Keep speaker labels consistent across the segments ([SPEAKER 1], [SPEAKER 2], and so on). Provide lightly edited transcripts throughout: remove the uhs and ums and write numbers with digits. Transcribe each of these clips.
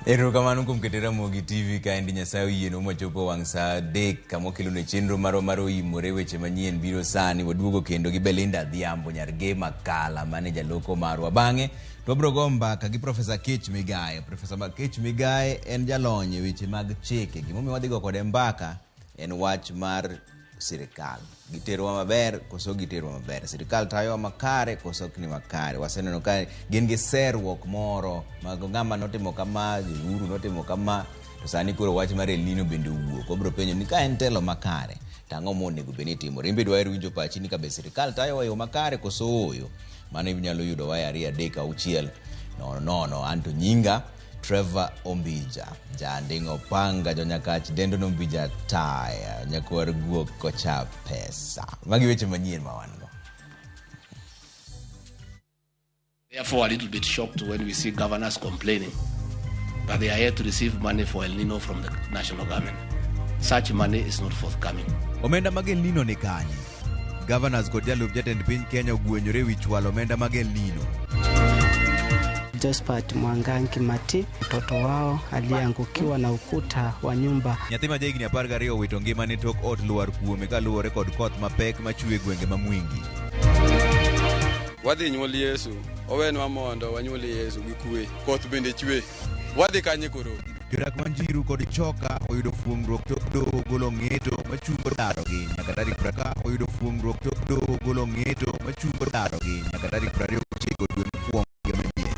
[SPEAKER 1] Erokamano kuom keto Ramogi TV kaendi Nyasaye oyienwa mwachopo wang' saa 3 kama wakelonu chenro marwa mar oimore weche manyien biro sani waduogo kendo gi Belinda Adhiambo nyar Gema Kala mane jaloko marwa. Bang'e to wabiro go mbaka gi Profesa Kech Migae. Profesa Kech Migae en jalony e weche mag chike. Gimomiyo wadhi go kode mbaka en wach mar sirikal. Giterowa maber koso giterwa maber? Sirikal tayowa makare koso ok ni makare? Waseneno ka gin gi serruok moro mag ng'ama notimo kama, Uhuru notimo kama, to sani koro wach mar El Nino bende owuok. Wabiro penjo ni ka en telo makare, to ang'o monego bed ni timore? In be dwaher winjo pachi ni kabe sirikal tayowa e yo makare koso ooyo? Mano inyalo yudowa e 2 3 6 0 0. Anto nyinga Trevor Ombija, Janding Opanga, Jonyakach Dendo Nombija Taya, Nyakwar Guok Kocha Pesa. Magi weche manyien ma wan go.
[SPEAKER 2] Therefore, a little bit shocked when we see governors complaining that they are yet to receive money for El Nino from the national government. Such money is not forthcoming.
[SPEAKER 1] Omenda mag El Nino ni kanye? Governors kod jalup jatend piny Kenya ogwenyore ewi chwalo omenda mag El Nino.
[SPEAKER 3] Josephat Mwangangi Mati, mtoto wao aliyeangukiwa na ukuta wa nyumba.
[SPEAKER 1] Nyathi ma jahigni 12 owito ngimane tok ot lwar kuome kaluwore kod koth mapek machwe e gwenge ma Mwingi.
[SPEAKER 4] Wadhi nyuol Yesu, owenwa mondo wanyuol Yesu gi kwe. Koth bende chwe. Wadhi kanye koro?
[SPEAKER 1] Jodak ma Njiru kod Choka oyudo fuong'ruok tok doho golo ng'eto machungo darogi nyaka tarik praka oyudo fuong'ruok tok doho golo ng'eto machungo darogi nyaka tarik 29 dwe mokwongo higa manyien.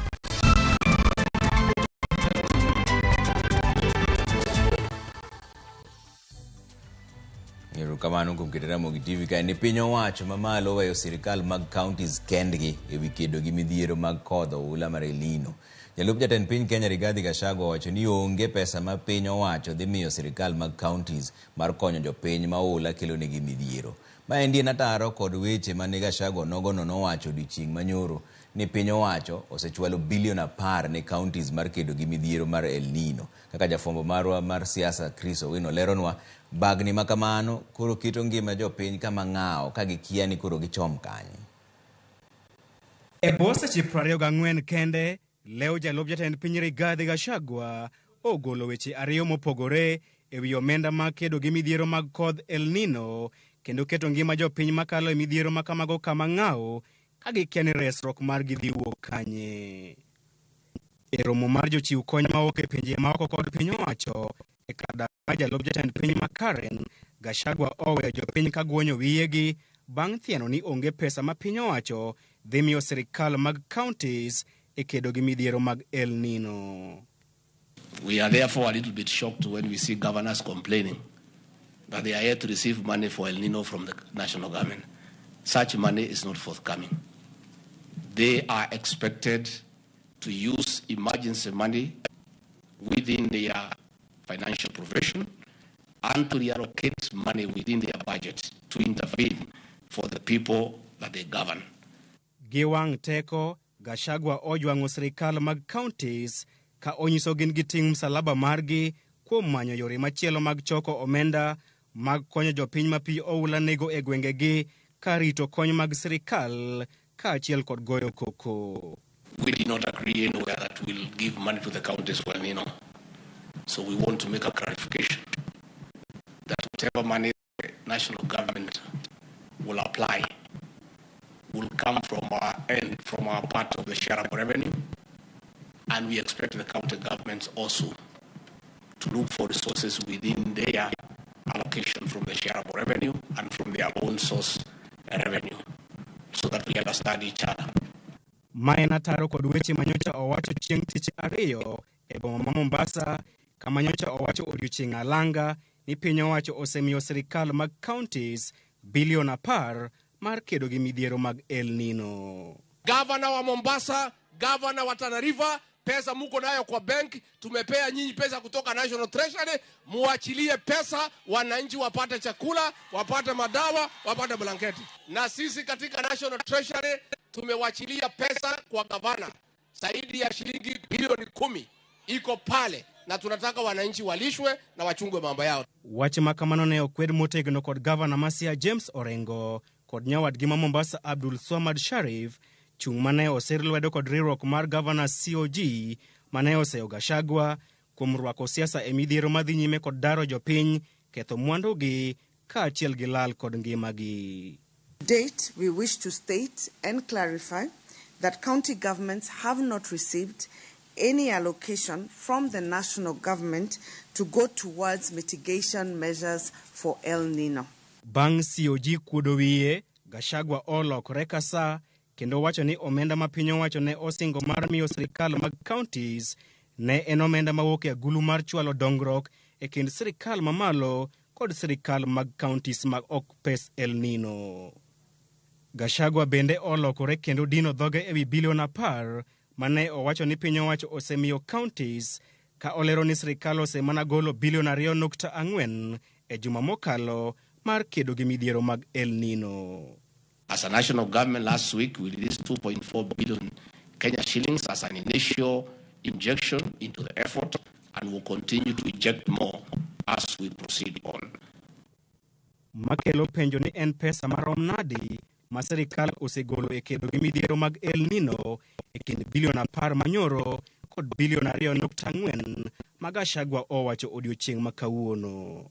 [SPEAKER 1] Erokamano kuom keto Ramogi TV kae ni piny owacho mamalo oweyo sirikal mag counties kendgi e wi kedo gi midhiero mag kodh oula mar El Nino. Jalup jatend piny Kenya Rigathi Gachagua owacho ni onge pesa ma piny owacho dhi miyo sirikal mag counties mar konyo jopiny ma oula kelonegi midhiero. Maendi en ataro kod weche mane Gachagua nogono nowacho odiochieng' manyoro ni piny owacho osechwalo bilion 10 ne counties mar kedo gi midhiero mar El Nino. Kaka jafwambo marwa mar siasa Chris Owino leronwa, bagni ma kamano koro keto ngima jopiny kama ng'awo ka gikia ni koro gichom kanye.
[SPEAKER 5] E bwo seche 24 kende, leo jalup jatend piny Rigathi Gachagua ogolo weche ariyo mopogore e wi omenda mag kedo gi midhiero mag kodh El Nino kendo keto ngima jopiny makalo e midhiero ma kamago kama ng'awo ka gikia ni resruok margi dhi wuok kanye. E romo mar jochiw kony mawuok e pinje maoko kod piny owacho e kar dak mar jalup jatend piny ma Karen, Gachagua oweyo jopiny ka guonyo wiyegi bang' thieno ni onge pesa ma piny owacho dhi miyo sirikal mag counties e kedo gi midhiero mag El Nino.
[SPEAKER 2] We are therefore a little bit shocked when we see governors complaining that they are yet to receive money for El Nino from the national government. Such money is not forthcoming. They are expected to use emergency money within their financial provision and to reallocate money within their budget to intervene for the people that they govern.
[SPEAKER 5] Gi wang' teko, Gachagua ojwang'o sirikal mag counties ka onyiso gin gi ting' msalaba margi kuom manyo yore machielo mag choko omenda mag konyo jopiny ma pi oula nego e gwengegi ka rito kony mag sirikal kaachiel kod goyo koko.
[SPEAKER 2] We did not agree anywhere that we'll give money to the counties for El Nino. So we want to make a clarification that whatever money the national government will apply will come from our end, from our part of the shareable revenue, and we expect the county governments also to look for resources within their allocation from the shareable revenue and from their own source revenue, so that we understand each other.
[SPEAKER 5] Ma en ataro kod weche manyocha owacho chieng' tich ariyo e boma ma Mombasa kama nyocha owacho odiochieng' alanga ni piny owacho osemiyo sirikal mag counties bilion 10 mar kedo gi midhiero mag El Nino.
[SPEAKER 2] Gavana wa Mombasa, gavana wa Tana River, pesa muko nayo kwa bank, tumepea nyinyi pesa kutoka National Treasury, muachilie pesa wananchi wapate chakula, wapate madawa, wapate blanketi. Na sisi katika National Treasury tumewachilia pesa kwa gavana zaidi ya shilingi bilioni 10 iko pale, na tunataka wananchi walishwe na wachungwe mambo yao.
[SPEAKER 5] Wach ma kamano ne okwed motegno kod gavana ma Siaya James Orengo kod nyawadgi ma Mombasa Abdul Swamad Sharif, chung' mane osir lwedo kod riwruok mar Governors COG mane oseyo Gachagua kuom rwako siasa e midhiero madhi nyime kod daro jopiny, ketho mwandugi kaachiel gi lal kod ngimagi.
[SPEAKER 6] Date, we wish to state and clarify that county governments have not received any allocation from the national government to go towards mitigation measures for El Nino.
[SPEAKER 5] Bang' COG kuodo wiye, Gachagua olokore ka sa kendo wacho ni omenda ma piny owacho ne osingo mar miyo sirikal mag counties ne en omenda mawuok e agulu mar chwalo dongruok e kind sirikal mamalo kod sirikal mag counties mag ok pes El Nino. Gachagua bende olokore kendo dino dhoge ewi bilion 10 mane owacho ni piny owacho osemiyo counties ka olero ni sirikal osemana golo bilion 2.4 e juma mokalo mar kedo gi midhiero mag El Nino.
[SPEAKER 2] As a national government last week, we released 2.4 billion Kenya shillings as an initial injection into the effort, and will continue to inject more as we proceed on.
[SPEAKER 5] Makelo penjo ni en pesa marom nadi ma sirikal osegolo e kedo gi midhiero mag El Nino e kind bilion 10 manyoro kod bilion 2.4 ma Gachagua owacho odiochieng' ma kawuono.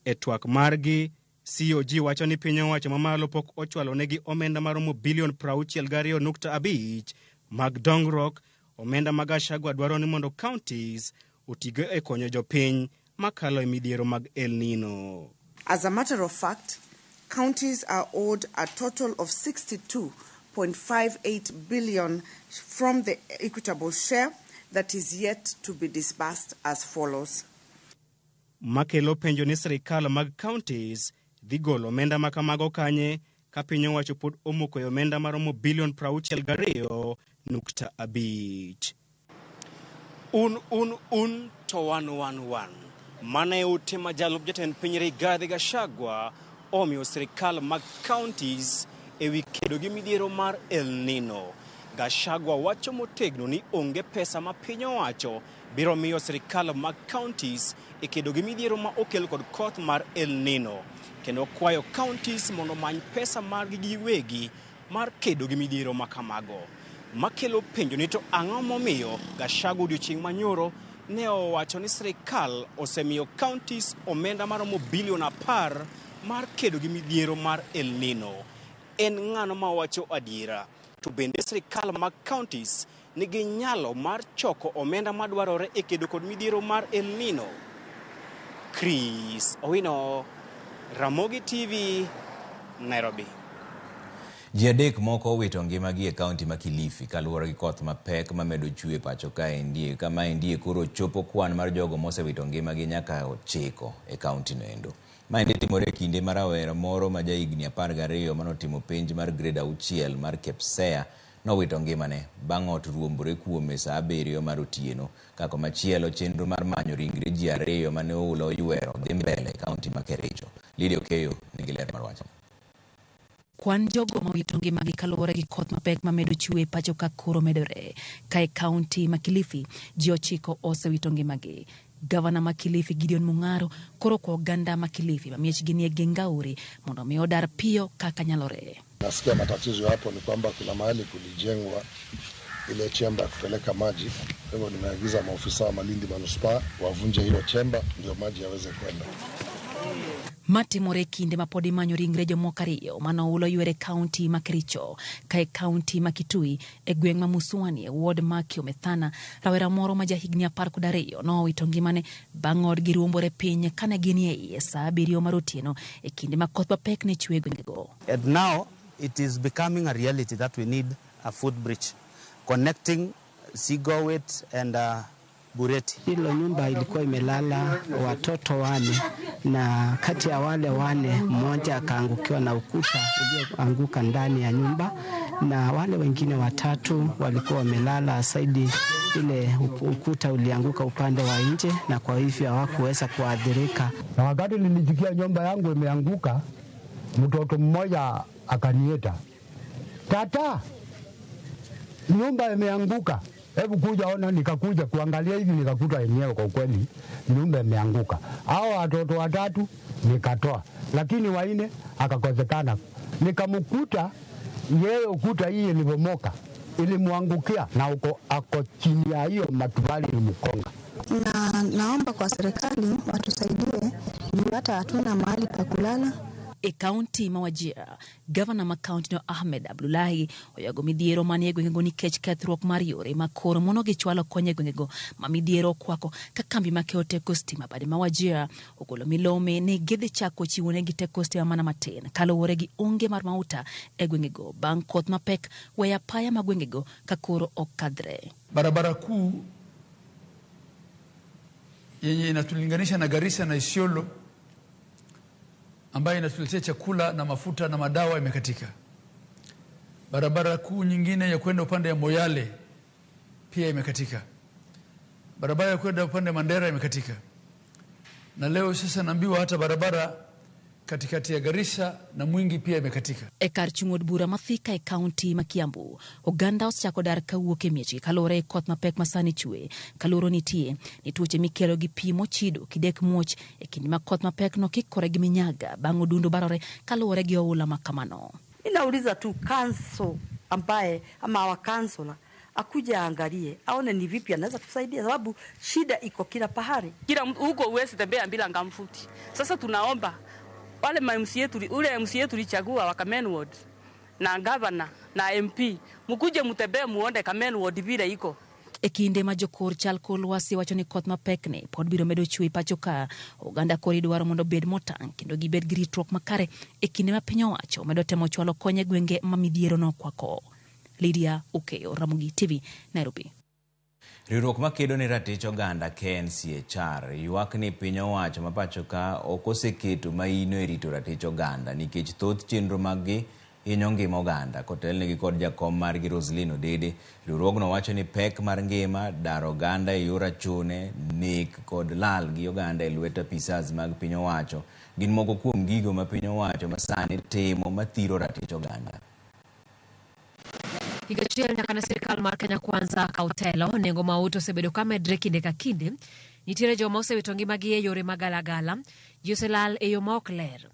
[SPEAKER 5] E twak margi, COG wacho ni piny owacho mamalo pok ochwalo negi omenda maromo bilion 62.5 mag dongruok, omenda ma Gachagua dwaro ni mondo counties otigo e konyo jopiny makalo e midhiero mag El Nino.
[SPEAKER 6] As a matter of fact, counties are owed a total of 62.58 billion from the equitable share that is yet to be disbursed as follows.
[SPEAKER 5] Makelo penjo ni sirikal mag counties dhi golo omenda ma kamago kanye ka piny owacho pod omoko e omenda maromo bilion 62.5. Un un un to wan wan wan. Mane ote ma jalup jatend piny Rigathi Gachagua omiyo sirikal mag counties ewi kedo gi midhiero mar El Nino. Gachagua wacho motegno ni onge pesa ma piny owacho biro miyo sirikal mag counties e kedo gi midhiero ma okel kod koth mar El Nino, kendo kwayo counties mondo omany pesa margi giwegi mar kedo gi midhiero ma kamago. Makelo penjo ni to ang'o momiyo Gachagua odiochieng' manyoro ne owacho ni sirikal osemiyo counties omenda maromo bilion 10 mar kedo gi midhiero mar El Nino. En ng'ano ma wacho adiera? To bende sirikal mag counties nigi nyalo mar choko omenda madwarore e kedo kod midhiero mar El Nino? Chris Owino, Ramogi TV, Nairobi.
[SPEAKER 1] Ji adek moko owito ngimagi e kaunti ma Kilifi kaluwore gi koth mapek mamedo chwe pacho kaendi. Kama endie koro chopo kwan mar jogo mosewito ngimagi nyaka 9 e kaunti no endo. Maendi timore e kinde ma rawera moro ma jahigni 12 manotimo penj mar grade 6 mar KPSEA nowito ngimane bang' ot ruombore kuome saa 7 mar otieno. Ka komachielo chenro mar manyo ringre ji 2 mane oula oywero dhi mbele e kaunti ma Kericho. Lydia Okeyo nigi ler mar wachno.
[SPEAKER 7] Kwan jogo mowito ngimagi kaluwore gi koth mapek mamedo chwe e pacho ka koro medore. Ka e kaunti ma Kilifi, ji 9 osewito ngimagi. Gavana ma Kilifi Gideon Mung'aro koro kwa oganda ma Kilifi ma miechgi nie Gengauri mondo mi odar piyo kaka nyalore.
[SPEAKER 8] Nasikia matatizo hapo ni kwamba kuna mahali kulijengwa ile chemba ya kupeleka maji. Kwa hivyo nimeagiza maofisa wa Malindi manispaa wavunje hiyo chemba ndio maji yaweze kwenda.
[SPEAKER 7] Matimore kinde ma pod imanyo ringre jomoko 2 mane oula oywere kaunti ma Kericho. Ka e kaunti ma Kitui e gweng' ma Musuani e ward ma Kiomethana, rawera moro ma jahigni 12 nowito ngimane bang' odgi ruombore piny kane gin e iye saa 7 mar otieno e kinde ma koth mapek ne chwe e gwengego.
[SPEAKER 9] And now it is becoming a reality that we need a footbridge connecting Sigowet and Bureti.
[SPEAKER 3] Hilo nyumba ilikuwa imelala watoto 4 na kati ya wale 4 mmoja akaangukiwa na ukuta ulioanguka ndani ya nyumba, na wale wengine 3 walikuwa wamelala saidi ile ukuta ulianguka upande wa nje, na kwa hivyo hawakuweza kuathirika.
[SPEAKER 10] Na wakati nilisikia nyumba yangu imeanguka, mtoto mmoja akaniita, tata, nyumba imeanguka, hebu kuja ona. Nikakuja kuangalia hivi nikakuta yenyewe kwa kweli nyumba imeanguka. Hao watoto 3 nikatoa, lakini 4 akakosekana. Nikamkuta yeye ukuta hii ilibomoka, ilimwangukia na uko ako chini ya hiyo matofali ilimkonga.
[SPEAKER 11] Na naomba kwa serikali watusaidie juu hata hatuna mahali pa kulala.
[SPEAKER 7] E kaunti ma Wajir, gavana ma kaunti no Ahmed Abdullahi oyago midhiero manie gwengego nikech kethruok mar yore ma koro mono gi chwalo kony e gwengego ma midhiero okwako ka kambi ma keyo teko stima bade ma Wajir ogolo milome ni gidhi chako chiwonegi teko stima mana matin kaluwore gi onge mar mauta e gwengego bang' koth mapek weyo apaya ma gwengego ka koro ok kadhre.
[SPEAKER 12] Barabara kuu yenye inatulinganisha na Garissa na Isiolo ambayo inatuletea chakula na mafuta na madawa imekatika. Barabara kuu nyingine ya kwenda upande ya Moyale pia imekatika. Barabara ya kwenda upande ya Mandera imekatika. Na leo sasa naambiwa hata barabara katikati ya Garissa na Mwingi pia imekatika.
[SPEAKER 7] E kar chung' od bura ma Thika e kaunti ma Kiambu, oganda osechako dar kawuok e miechgi kaluwore gi koth mapek ma sani chwe. Kaluoro nitie ni tuoche mikelo gi pi mochido kidek muoch e kinde ma koth mapek no kikore gi minyaga bang' odundo barore kaluwore gi oula ma kamano.
[SPEAKER 13] Inauliza tu council ambaye ama wa councilor akuja aangalie aone ni vipi anaweza kusaidia, sababu shida iko kila pahali.
[SPEAKER 14] Kila huko huwezi tembea bila gamfuti. Sasa tunaomba wale ma MC yetu, ule MC yetu tulichagua wa Kamen Ward na governor na MP, mkuje mtembee muone Kamen Ward vile iko.
[SPEAKER 7] E kinde ma jokor chal kor lwasi wacho ni koth mapek ni pod biro medo chwe pacho ka, oganda koro idwaro mondo obed motang' kendo gibed gi ritruok makare e kinde ma piny owacho medo temo chwalo kony e gwenge ma midhiero nokwako. Lydia Okeyo, Ramogi TV, Nairobi.
[SPEAKER 1] Riwruok makedo ne ratich oganda KNCHR ywak ni piny owacho ma pacho ka ok oseketo maino e rito ratich oganda nikech thoth chenro maggi hinyo ngima oganda. Kotelnegi kod jakom margi Roselyn Odede, riwruogno wacho ni pek mar ngima, daro oganda e yor achune, nek kod lal gi oganda e lwet apisas mag piny owacho gin moko kuom gigo ma piny owacho masani timo mathiro ratich oganda.
[SPEAKER 15] Higa achiel nyaka ne sirkal mar Kenya Kwanza kaw telo, nengo mauta osebedo ka medre kinde ka kinde. Nitiere joma osewito ngimagi e yore magalagala, ji oselal e yo ma ok ler.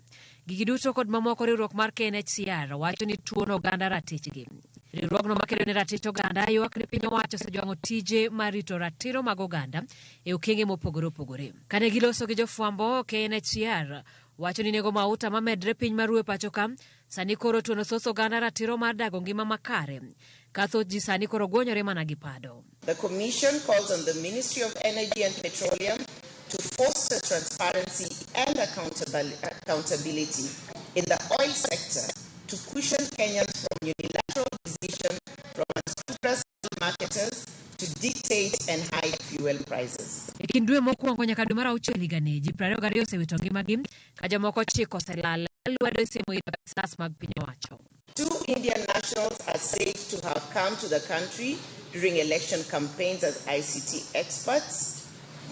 [SPEAKER 15] Gigi duto kod mamoko riwruok mar KNHCR wacho ni tuono oganda ratichgi. Riwruogno makedo ne ratich oganda ywak ni piny owacho osejwang'o tije mar rito ratiro mag oganda e okenge mopogore opogore. Kane giloso gi jofwambo, KNHCR wacho ni nengo mauta mamedre piny maru e pacho ka sani koro tuono thoth oganda ratiro mar dago ngima makare, ka thoth ji sani koro gwonyore mana gi pado.
[SPEAKER 6] The Commission calls on the Ministry of Energy and Petroleum to foster transparency and accountability in the oil sector to cushion Kenyans from unilateral decisions from unscrupulous marketers to dictate and hike fuel prices.
[SPEAKER 15] E kind dwe mokwongo nyaka dwe mar auchiel higani, ji 22 osewito ngimagi ka jomoko 9 oselal lwedo isemo ir apisas mag piny owacho.
[SPEAKER 6] 2 Indian nationals are said to have come to the country during election campaigns as ICT experts.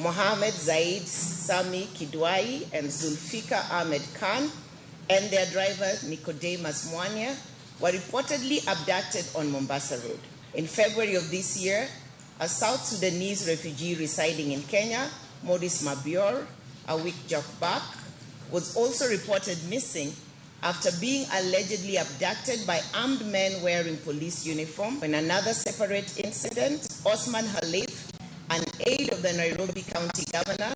[SPEAKER 6] Mohammed Zaid Sami Kidwai and Zulfikar Ahmed Khan and their driver Nicodemus Mwania were reportedly abducted on Mombasa Road. In February of this year, a South Sudanese refugee residing in Kenya, Maurice Mabior, a week back, was also reported missing after being allegedly abducted by armed men wearing police uniform. In another separate incident, Osman Khalif, an aide of the Nairobi County Governor,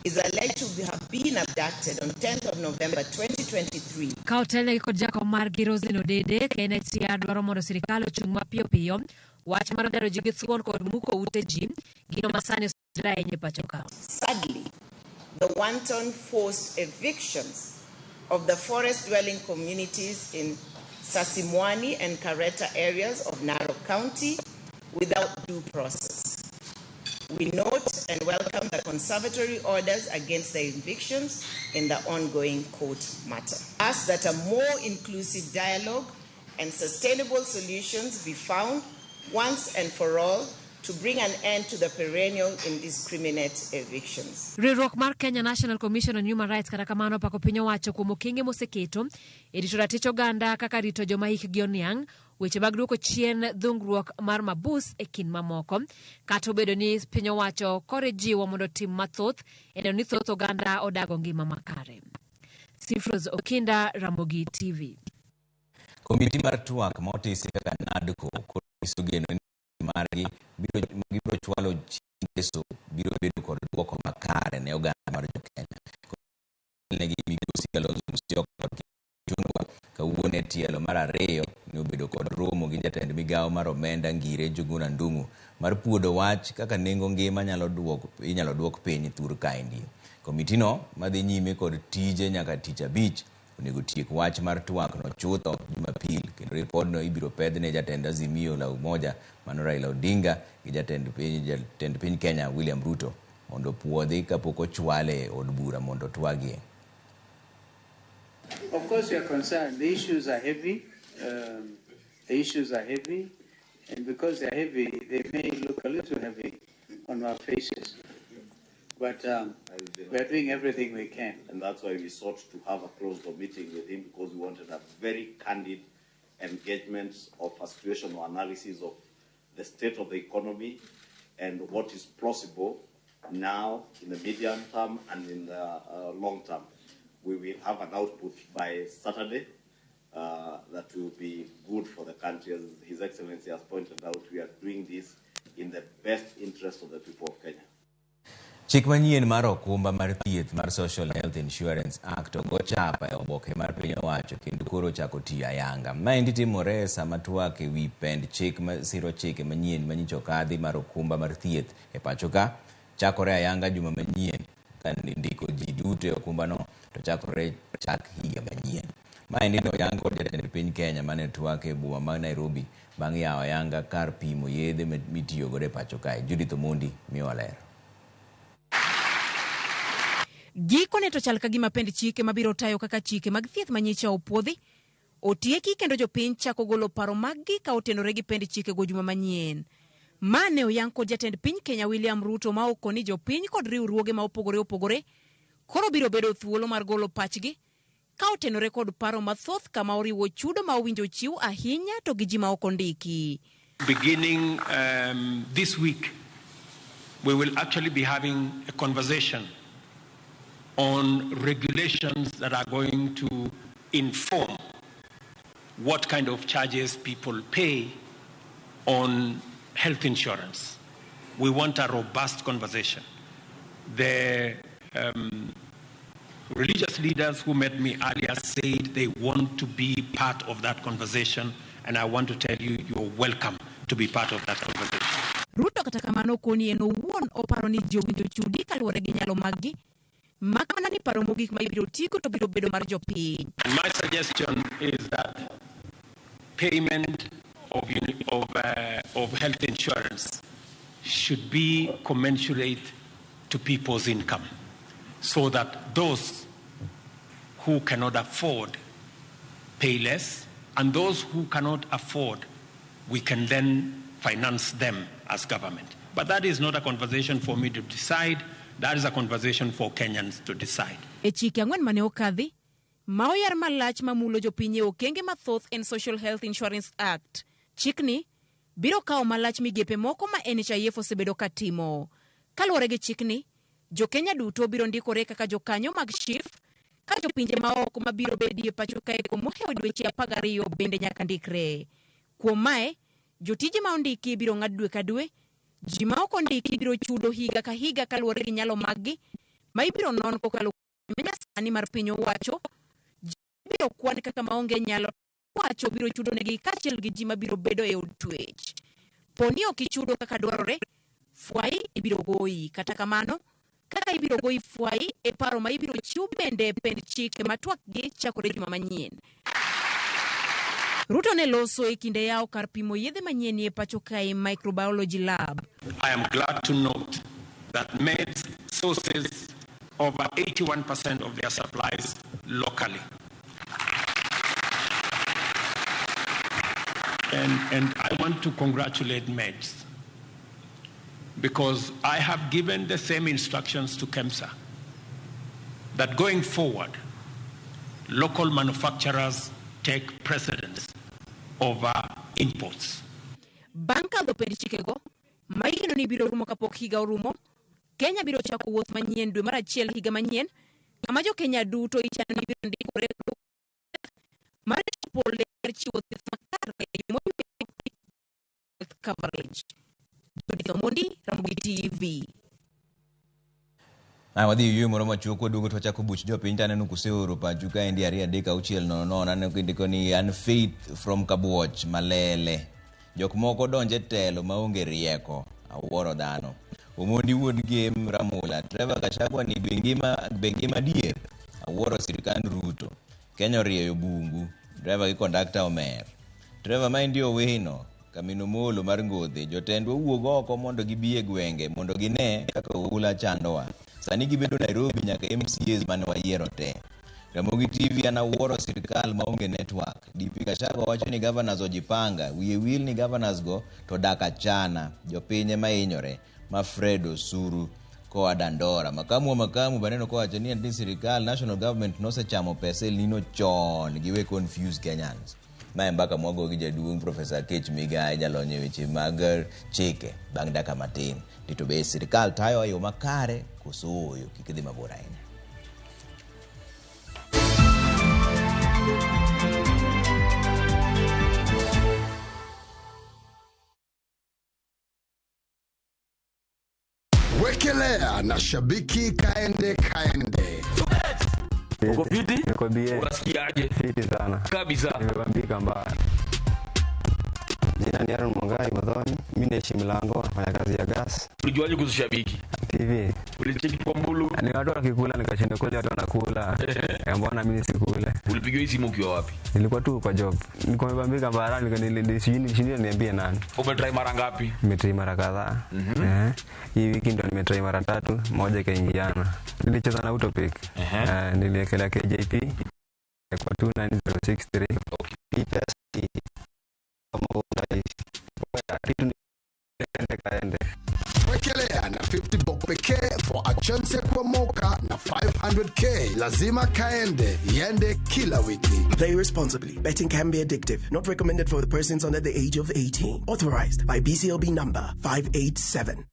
[SPEAKER 6] is alleged to have been abducted on 10th of November 2023.
[SPEAKER 15] Ka otelnegi kod jakom margi Roselyn Odede, KNHCR dwaro mondo sirikal ochung' mapiyo piyo wach mar daro ji gi thuon kod muko ute ji, gino ma sani osetimore ahinya e pacho ka.
[SPEAKER 6] Sadly, the wanton forced evictions of the forest-dwelling communities in Sasimwani and Kareta areas of Narok County without due process. We note and welcome the conservatory orders against the evictions in the ongoing court matter. Ask that a more inclusive dialogue and sustainable solutions be found once and for all to bring an end to the perennial indiscriminate evictions.
[SPEAKER 15] Riwruok mar Kenya National Commission on Human Rights kata kamano pako piny owacho kuom okenge moseketo e rito ratich oganda kaka rito joma hikgi oniang', weche mag duoko chien dhungruok mar mabus e kind mamoko. Kata obedo ni piny owacho kore jiwo mondo tim mathoth e neno ni thoth oganda odago ngima makare. Sifros Okinda, Ramogi TV.
[SPEAKER 1] Komiti mar twak ma otisi kaka NADCO koro nyiso geno ni margi biro chwalo chieng' ngeso biro bedo kod mar ariyo ne obedo kod romo gi jatend migawo mar omenda Ngire Njuguna Ndung'u mar puodo wach kaka nengo ngima inyalo duok piny thur kaendi. Komitino madhi nyime kod tije nyaka tich abich onego tiek wach mar twak no chutho Jumapil kendo ripodno ibiro pedh ne jatend Azimio la Umoja mano Raila Odinga gi jatend piny Kenya William Ruto mondo opuodhi kapok ochwale e od bura mondo otwagie.
[SPEAKER 16] Of course, we are concerned. The issues are heavy. The issues are heavy, and because they're heavy, they may look a little heavy on our faces. But we are doing everything we can.
[SPEAKER 17] And that's why we sought to have a closed-door meeting with him, because we wanted a very candid engagement of a situational analysis of the state of the economy and what is plausible now in the medium term and in the long term. We will have an output by Saturday that will be good for the country. As His Excellency has pointed out, we are doing this in the best interest of the people of Kenya.
[SPEAKER 1] Chik manyien mar okumba mar thieth mar Social Health Insurance Act ogo chapa e oboke mar piny owacho kendo koro ochako tiyo ayanga. Maendi timore sama twak e wi pend chik masiro chike manyien manyicho okadhi mar okumba mar thieth e pacho ka chakore ayanga juma manyien ka ndiko ji duto e okumbano to chakore chak higa manyien. Maendi ne oyang kod jatend piny Kenya mane twak e boma ma Nairobi bang' yawo ayanga kar pimo yedhe mitiyogodo e pacho kae. Judith Omondi miyowa ler.
[SPEAKER 18] Gikone to chal ka gima pend chike mabiro tayo kaka chike mag thieth manyicha opuodhi otieki kendo jopiny chako golo paro maggi ka otenore gi pend chikego juma manyien. Ma ne oyang kod jatend piny Kenya William Ruto ma okoni jopiny kod riwruoge ma opogore opogore koro biro bedo thuolo mar golo pachgi ka otenore kod paro mathoth kama oriwo chudo ma owinjo chiw ahinya to gi ji ma ok ondiki.
[SPEAKER 2] Beginning this week, we will actually be having a conversation on regulations that are going to inform what kind of charges people pay on health insurance. We want a robust conversation. The religious leaders who met me earlier said they want to be part of that conversation, and I want to tell you, you're welcome to be part of that conversation.
[SPEAKER 18] Ruto kata kamano koni en owuon oparo ni ji owinjo chudi kaluwore gi nyalo maggi, mak mana ni paro mogik ma ibiro tigo to biro bedo mar jopiny.
[SPEAKER 2] And my suggestion is that payment of health insurance should be commensurate to people's income, so that those who cannot afford pay less, and those who cannot afford, we can then finance them as government. But that is not a conversation for me to decide. That is a conversation for Kenyans to decide.
[SPEAKER 18] E chike ang'wen mane okadhi, ma oyar malach mamulo jopiny e okenge mathoth en Social Health Insurance Act. Chikni biro kawo malach migepe moko ma NHIF osebedo ka timo. Kaluwore gi chikni, jo-Kenya duto biro ndikore kaka jokanyo mag SHIF, ka jopinje maoko mabiro bedie pacho kae kuom mohewo dweche 12 bende nyaka ndikre. Kuom mae, jotije ma ondiki biro ng'ad dwe ka dwe, ji ma ok ondiki biro chudo higa ka higa kaluwore gi nyalo maggi, ma ibiro non kokalo kuom manyasani mar piny owacho, ji biro kwan kaka maonge nyalo wacho biro chudo negi kaachiel gi ji mabiro bedo e od twech. Poni ok ichudo kaka dwarore, fwai ibiro goyi. Kata kamano, kaka ibiro goyi fwai e paro ma ibiro chiw bende e pend chike ma twakgi chakore juma manyien. Ruto ne loso e kinde yawo kar pimo yedhe manyien e pacho kae Microbiology Lab.
[SPEAKER 2] I am glad to note that Meds sources over 81% of their supplies locally. And I want to congratulate Meds, because I have given the same instructions to KEMSA that going forward, local manufacturers take precedence over imports.
[SPEAKER 18] Bang' kadho pend chikego, ma igeno ni biro rumo kapok higa orumo, Kenya biro chako wuoth manyien dwe mar achiel higa manyien, kama jo-Kenya duto ichano ni biro ndikore mar chopo ler chiwo thieth makare e yo mowinjore health coverage. Judith Omondi, Ramogi TV.
[SPEAKER 1] Aya, wadhi e yueyo moro machuok waduogo to wachako buch jopiny to aneno kuseoro pachu kaendi 2 3 6 0 0 aneno kindiko ni an Faith from Kabuoch Malele. Jok moko donje telo maonge rieko. Awuoro dhano. Omondi wuod Gem Ramula. Trevor Gachagua ni be ngima be ngima adier? Awuoro sirkand Ruto. Kenya orieyo bungu. Driver gi kondakta omer. Trevor maendi Owino, Kamino Molo mar Ngodhe, jotendwa owuog oko mondo gibi e gwenge mondo gine kaka oula chandowa. Sani gibedo Nairobi nyaka MCAs mane wayiero te. Ramogi TV an awuoro sirkal maonge network. DP Gachagua wacho ni governors ojipanga, wiye wil ni governors go to dak achana, jopiny ema hinyore. Ma Fred Osuru koa Dandora. Makamu wa makamu baneno kowacho ni ni sirkal national government nosechamo pesa El Nino chon giwe confuse Kenyans. Ma e mbaka mwago gi jaduong' Professor Akech Migai jalony e weche mag chike bang' dakika matin. Ni to be sirkal tayo e yo makare koso ooyo? Kik idhi mabor ahinya.
[SPEAKER 19] Wekelea na shabiki kaende kaende.
[SPEAKER 20] Uko fiti?
[SPEAKER 21] Niko bie.
[SPEAKER 20] Unasikiaje?
[SPEAKER 21] Fiti sana.
[SPEAKER 20] Kabisa.
[SPEAKER 21] Nimebambika mbaya. Jina ni Aaron Mwangai Muthoni. Mimi naishi Mlango, nafanya kazi ya gas.
[SPEAKER 20] Ulijuaje kuhusu Shabiki?
[SPEAKER 21] TV.
[SPEAKER 20] Ulicheki kwa Mbulu?
[SPEAKER 21] Ni watu wakikula nikashinda kweli watu wanakula. Mbona mimi nisikule?
[SPEAKER 20] Ulipigiwa hii simu ukiwa wapi?
[SPEAKER 21] Nilikuwa tu kwa job. Nilikuwa nimebambika mbaya, nilishindwa niambie nani.
[SPEAKER 20] Umetry mara ngapi?
[SPEAKER 21] Nimetry mara kadhaa. Hii wiki ndo nimetry mara tatu, moja ikaingiana. Nilicheza na Autopic. Niliekelea KJP kwa 29063. Hii pesa ni kama kitu ni kaende.
[SPEAKER 19] Wekelea na 50 bob pekee for a chance ya kuomoka na 500k. Lazima kaende, iende kila wiki.
[SPEAKER 22] Play responsibly. Betting can be addictive. Not recommended for the persons under the age of 18. Authorized by BCLB number 587.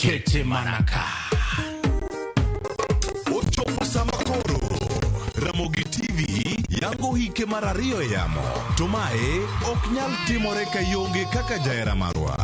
[SPEAKER 23] Kete manaka.
[SPEAKER 24] Ochopo sama koro. Ramogi TV yango hike mar ariyo e yamo. To mae ok nyal timore ka ionge kaka jahera marwa.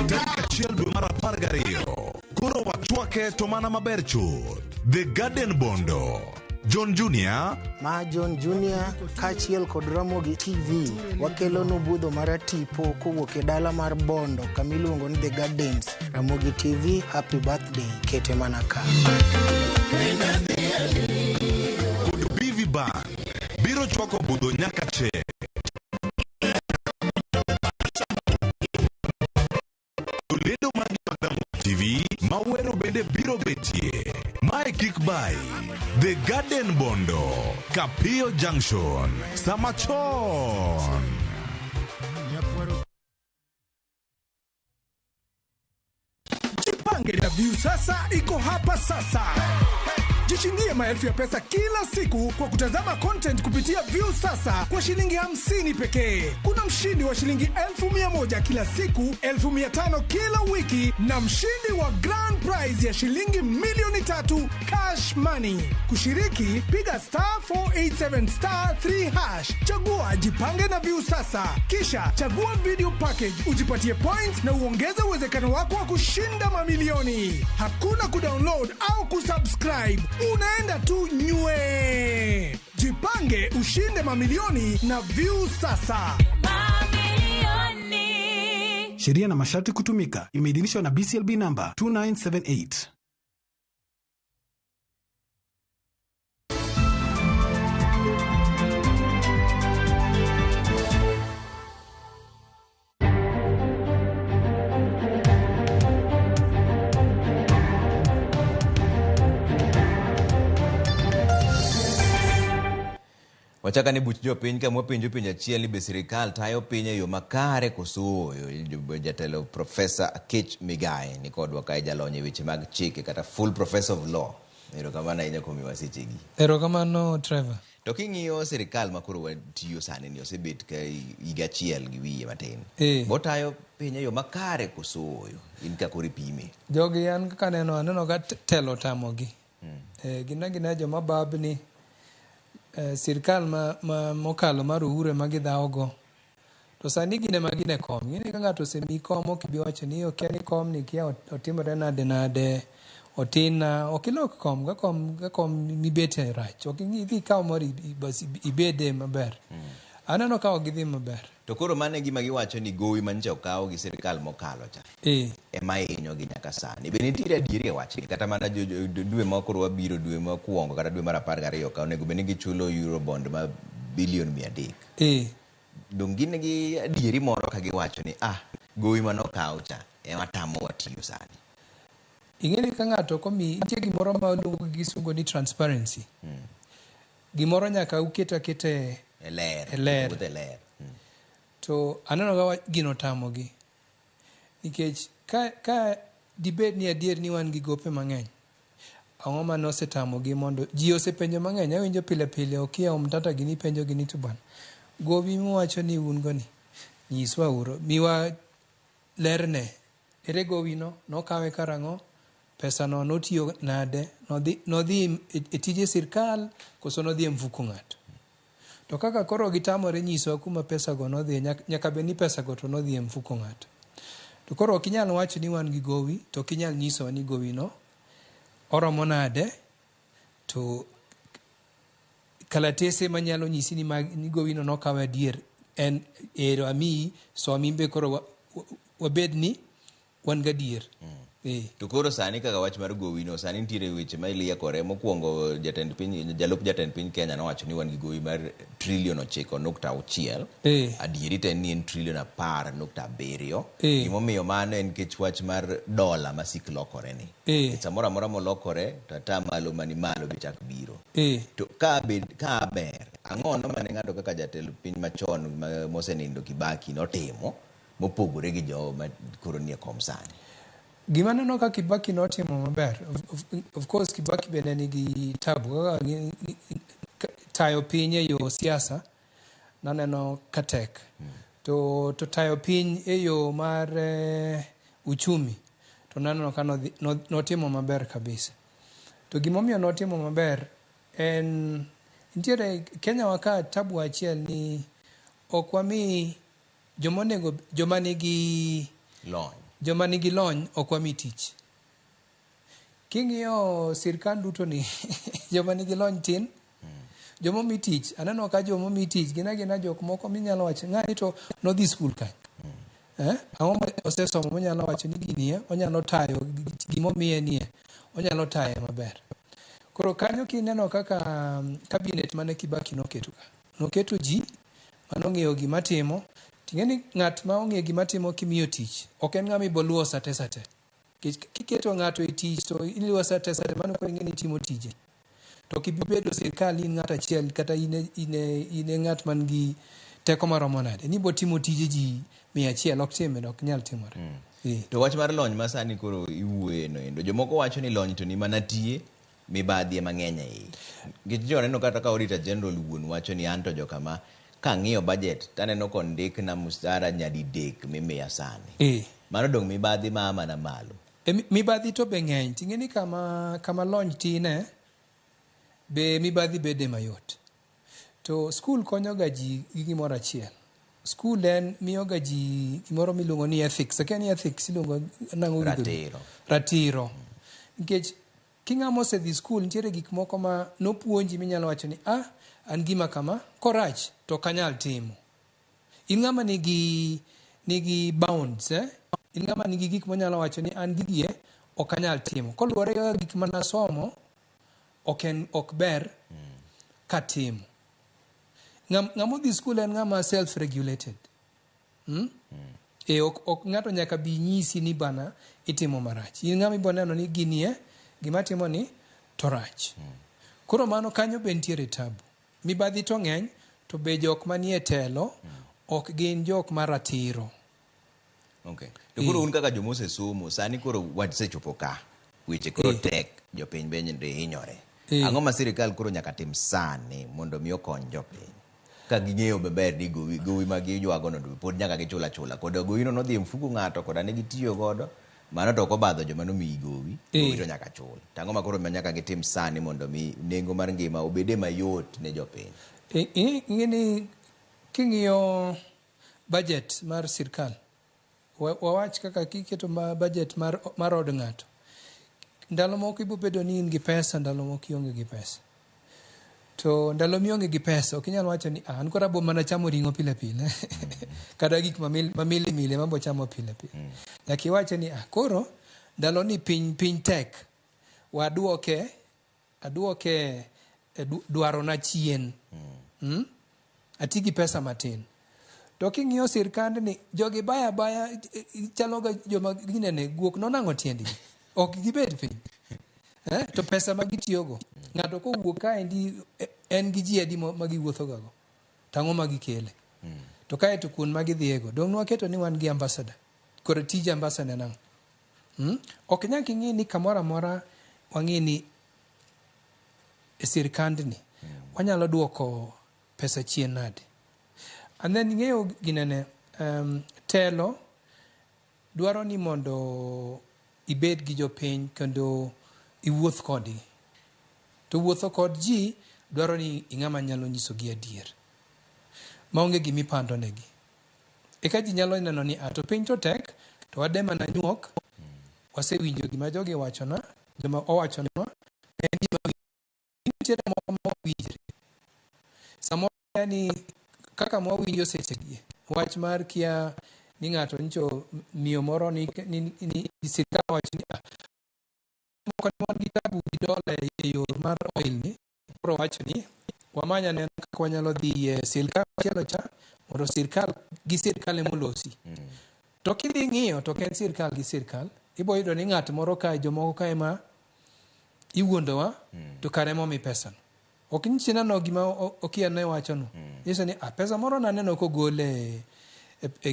[SPEAKER 24] Tarik achiel dwe mar 12. Koro wachwake to mana maber chuth. The Garden Bondo. John Junior
[SPEAKER 25] Ma John Junior kaachiel kod Ramogi TV wakelonu budho maratipo kowuok e dala mar Bondo kama iluongo ni The Gardens. Ramogi TV, happy birthday, kete mana ka.
[SPEAKER 24] Kod BV Band biro chwako budho nyaka che. Jolendo mag Ramogi TV mawero bende biro betie. Mae kik bai. The Garden Bondo, Kapio Junction, sama chon.
[SPEAKER 26] Jipange na Viusasa iko hapa sasa. Jishindie maelfu ya pesa kila siku kwa kutazama content kupitia Viusasa kwa shilingi 50 pekee. Kuna mshindi wa shilingi 1,100 kila siku, 500 kila wiki na mshindi wa grand prize ya shilingi 3,000,000 cash money. Kushiriki, piga star 487 star 3 hash. Chagua Jipange na Viusasa. Kisha chagua video package ujipatie points na uongeze uwezekano wako wa kushinda mamilioni. Hakuna kudownload au kusubscribe. Unaenda tu nywe. Jipange ushinde mamilioni na Viusasa.
[SPEAKER 27] Sheria na masharti kutumika. Imeidhinishwa na BCLB number 2978.
[SPEAKER 1] Wachaka ni buch jopiny ka mwapenjo penjo achiel ni be sirikal tayo piny e yo makare koso ooyo. Jatelo Professor Akech Migai ni kodwa kae jalony e weche mag chike kata full professor of law. Erokamano ahinya kuom miwa sechegi.
[SPEAKER 3] Erokamano Trevor.
[SPEAKER 1] To king'iyo sirikal ma koro watiyo sani ni osebet ka higa achiel gi wiye matin. Botayo piny e yo makare koso ooyo? In ka koro ipime.
[SPEAKER 3] Jogi an kaka aneno, aneno ka telo otamogi. Gin agina joma babni. Sirkal ma mokalo mar Uhuru ema gidhawogo. To sani gin ema gin e kom. Ing'e ni ka ng'ato osemiyi kom ok ibi wacho ni okia ni kom ni kia otimore nade nade, otinna. Ok ilok kom ka kom ka kom mibete rach. Ok idhi ikaw moro bas ibede maber. Aneno ka ok gidhi maber.
[SPEAKER 1] To koro mano e gima giwacho ni gowi manyicha okaw gi sirkal mokalo cha. Ema hinyogi nyaka sani. Be nitiere adieri e wachni? Kata mana dwe ma koro wabiro, dwe mokwongo kata dwe mar 12 ka onego bed ni gichulo Eurobond ma bilion 300. Dong' gin gi adieri moro ka giwacho ni gowi manokaw cha ema tamowa tiyo sani.
[SPEAKER 3] Ing'e ni ka ng'ato ok omiyi, nitie gimoro ma iluongo gi kisungu ni transparency. Gimoro nyaka uket aketa
[SPEAKER 1] e ler.
[SPEAKER 3] E ler.
[SPEAKER 1] Wuoth e ler.
[SPEAKER 3] To aneno ka gino otamogi. Nikech ka dibed ni adier ni wan gi gope mang'eny, ang'o mane osetamogi mondo ji osepenjo mang'eny, awinjo pile pile okia omtata gini penjo gini to bwana. Gowi muwacho ni un go ni, nyiswa uru, miwa lerne. Ere gowi no, nokawe karang'o, pesa no notiyo nade, nodhi e tije sirkal, koso nodhi e mfuko ng'ato. To kaka koro gitamore nyisowa kuma pesa go nodhi, nyaka bed ni pesa go to nodhi e mfuko ng'ato. To koro ok inyal wacho ni wan gi gowi, to ok inyal nyisowa ni gowi no oromo nade, to kalatese manyalo nyisi ni ni gowi no nokaw adier en ero amiyi, som in be koro wabed ni wan gadier.
[SPEAKER 1] To koro sani kaka wach mar gowi no, sani nitiere weche ma iliekore. Mokwongo jalup jatend piny Kenya nowacho ni wan gi gowi mar trilion 9.6. Adieri to en ni en trilion 10.7. Gimomiyo mano en nikech wach mar dola ma sik lokore ni. Samoro amora molokore to ata malo mani malo be chak biro. To ka ber, ang'o no mane ng'ato kaka jatend piny machon mosenindo Kibaki notimo mopogore gi jogo ma koro nie kom sani?
[SPEAKER 3] Gima aneno ka Kibaki notimo maber, of course Kibaki bende nigi tabu kaka tayo piny e yo siasa naneno ka tek. To tayo piny e yo mar uchumi to naneno ka notimo maber kabisa. To gimomiyo notimo maber en nitiere Kenya wa ka tabu achiel ni ok wami jomonego joma nigi
[SPEAKER 1] lony.
[SPEAKER 3] Joma nigi lony ok wami tich. King'iyo sirkal duto ni joma nigi lony tin, joma omi tich, aneno ka joma omi tich gin agina jok moko minyalo wacho ng'ani to nodhi skul kanye. Ang'o ma osesomo monyalo wacho ni gini e, onyalo tayo gimomiye nie, onyalo taye maber. Koro kanyo kineno kaka cabinet mane Kibaki noketo ka. Noketo ji manong'eyo gima timo. Ting'e ni ng'at ma ong'eyo gima timo kimiyo tich, ok en ng'ama iboluwo sate sate. Kiketo ng'ato e tich to iluwo sate sate, mano koro ing'e ni itimo tije. To ok ibi bedo sirkal in ng'at achiel kata in e ng'at man gi teko maromo nade. Ni ibo timo tije ji 100, ok timre, ok nyal timore.
[SPEAKER 1] To wach mar lony ma sani koro iwuoye no endo, jomoko wacho ni lony to ni mana tie, mibadhi ema ng'eny e iye. Nikech jo neno kata ka Auditor General wuon wacho ni anto jokama kang'iyo budget taneno kondikna msara nyadidek mimiya sani. Mano dong' mibadhi ma mana malo.
[SPEAKER 3] Mibadhi to be ng'eny. Ting'e ni kama lony tine, be mibadhi bede mayot. To skul konyoga ji gi gimoro achiel. Skul en miyoga ji gimoro miluongo ni ethics. Akia ni ethics iluongo nang'o gi dholuo?
[SPEAKER 1] Ratiro.
[SPEAKER 3] Ratiro. Nikech king'ama osedhi skul, nitiere gik moko ma nopuonji minyalo wacho ni, an gima kama, korach to ok anyal timo. In ng'ama nigi bounds, In ng'ama nigi gik monyalo wacho ni an gigi ok anyal timo. Koluwore gi gik manasomo, ok ber katimo. Ng'ama odhi skul en ng'ama self-regulated. Ok ng'ato nyaka bi nyisi ni bana itimo marach. In ng'ama ibo neno ni gini gima timo ni to rach. Koro mano kanyo be nitiere tabu. Mibadhi to ng'eny, to be jok manie telo ok gin jok maratiro.
[SPEAKER 1] Okay. To koro un kaka joma osesomo, sani koro wasechopo ka. Weche koro tek. Jopiny bende hinyore.
[SPEAKER 3] Eh.
[SPEAKER 1] Ang'o ma sirikal koro nyaka tim sani mondo mi okony jopiny? Ka ging'eyo maber ni gowi, gowi ma giywago no pod nyaka gichul achula. Koda gowi no nodhi e mfuko ng'ato koda ne gitiyo godo, mano to ok obadho joma nomiyi gowi, gowi
[SPEAKER 3] Eh.
[SPEAKER 1] to nyaka chul. To ang'o ma koro ma nyaka gitim sani mondo mi nengo mar ngima obede mayot ne jopiny?
[SPEAKER 3] Ing'e ni king'iyo budget mar sirkal, wawach kaka kiketo ma budget mar od ng'ato, ndalo moko ibo bedo ni in gi pesa, ndalo moko ionge gi pesa. To ndalo mionge gi pesa, ok inyal wacho ni ah, an koro abo mana chamo ring'o pile pile. Kata gik mamili mili ema abo chamo pile pile. Nyaka iwache ni ah, koro ndalo ni piny tek, waduoke, aduoke e dwarona chien. Ati gi pesa matin. To king'iyo sirkandni, jogi baya baya, chalo ga joma ginene, guok nonang'o tiendgi. Ok gibed piny. To pesa ma gitiyogo, ng'ato kowuok kaendi, en gi ji adi ma giwuotho gago? To ang'o ma gikele? To kae to kuond ma gidhiyego, dong' nwaketo ni wan gi ambassador. Koro tij ambassador en ang'o? Ok nyaka ing'i ni kamoro amora wang'i ni e sirkandni, wanyalo duoko pesa chien nade? And then ing'eyo ginene, telo dwaro ni mondo ibed gi jopiny kendo iwuoth kodgi. To wuotho kod ji dwaro ni ing'ama nyalo nyisogi adier, maonge gima ipando negi. Eka ji nyalo neno ni, to piny to tek, to wade mana nyuok, wasewinjo gima jogi owachona, joma owachonwa, en gima nitiere moko ma ok winjre. Samoro yani kaka mwawinjo sechegi, wach mar kia ni ng'ato nyicho miyo moro ni sirkal owacho ni, moko ne wan gi tabu gi dola e yor mar oil ni, koro wacho ni wamany anena kaka wanyalo dhi e sirkal machielo cha mondo sirkal gi sirkal ema olosi. To kidhi ng'iyo to ok en sirkal gi sirkal, ibo yudo ni ng'at moro kae, jomoko kae ma iwuondowa, to kare ema omi pesa no. Ok nyis neno gima okia ne wacho no. Nyiso ni, pesa moro naneno kogol e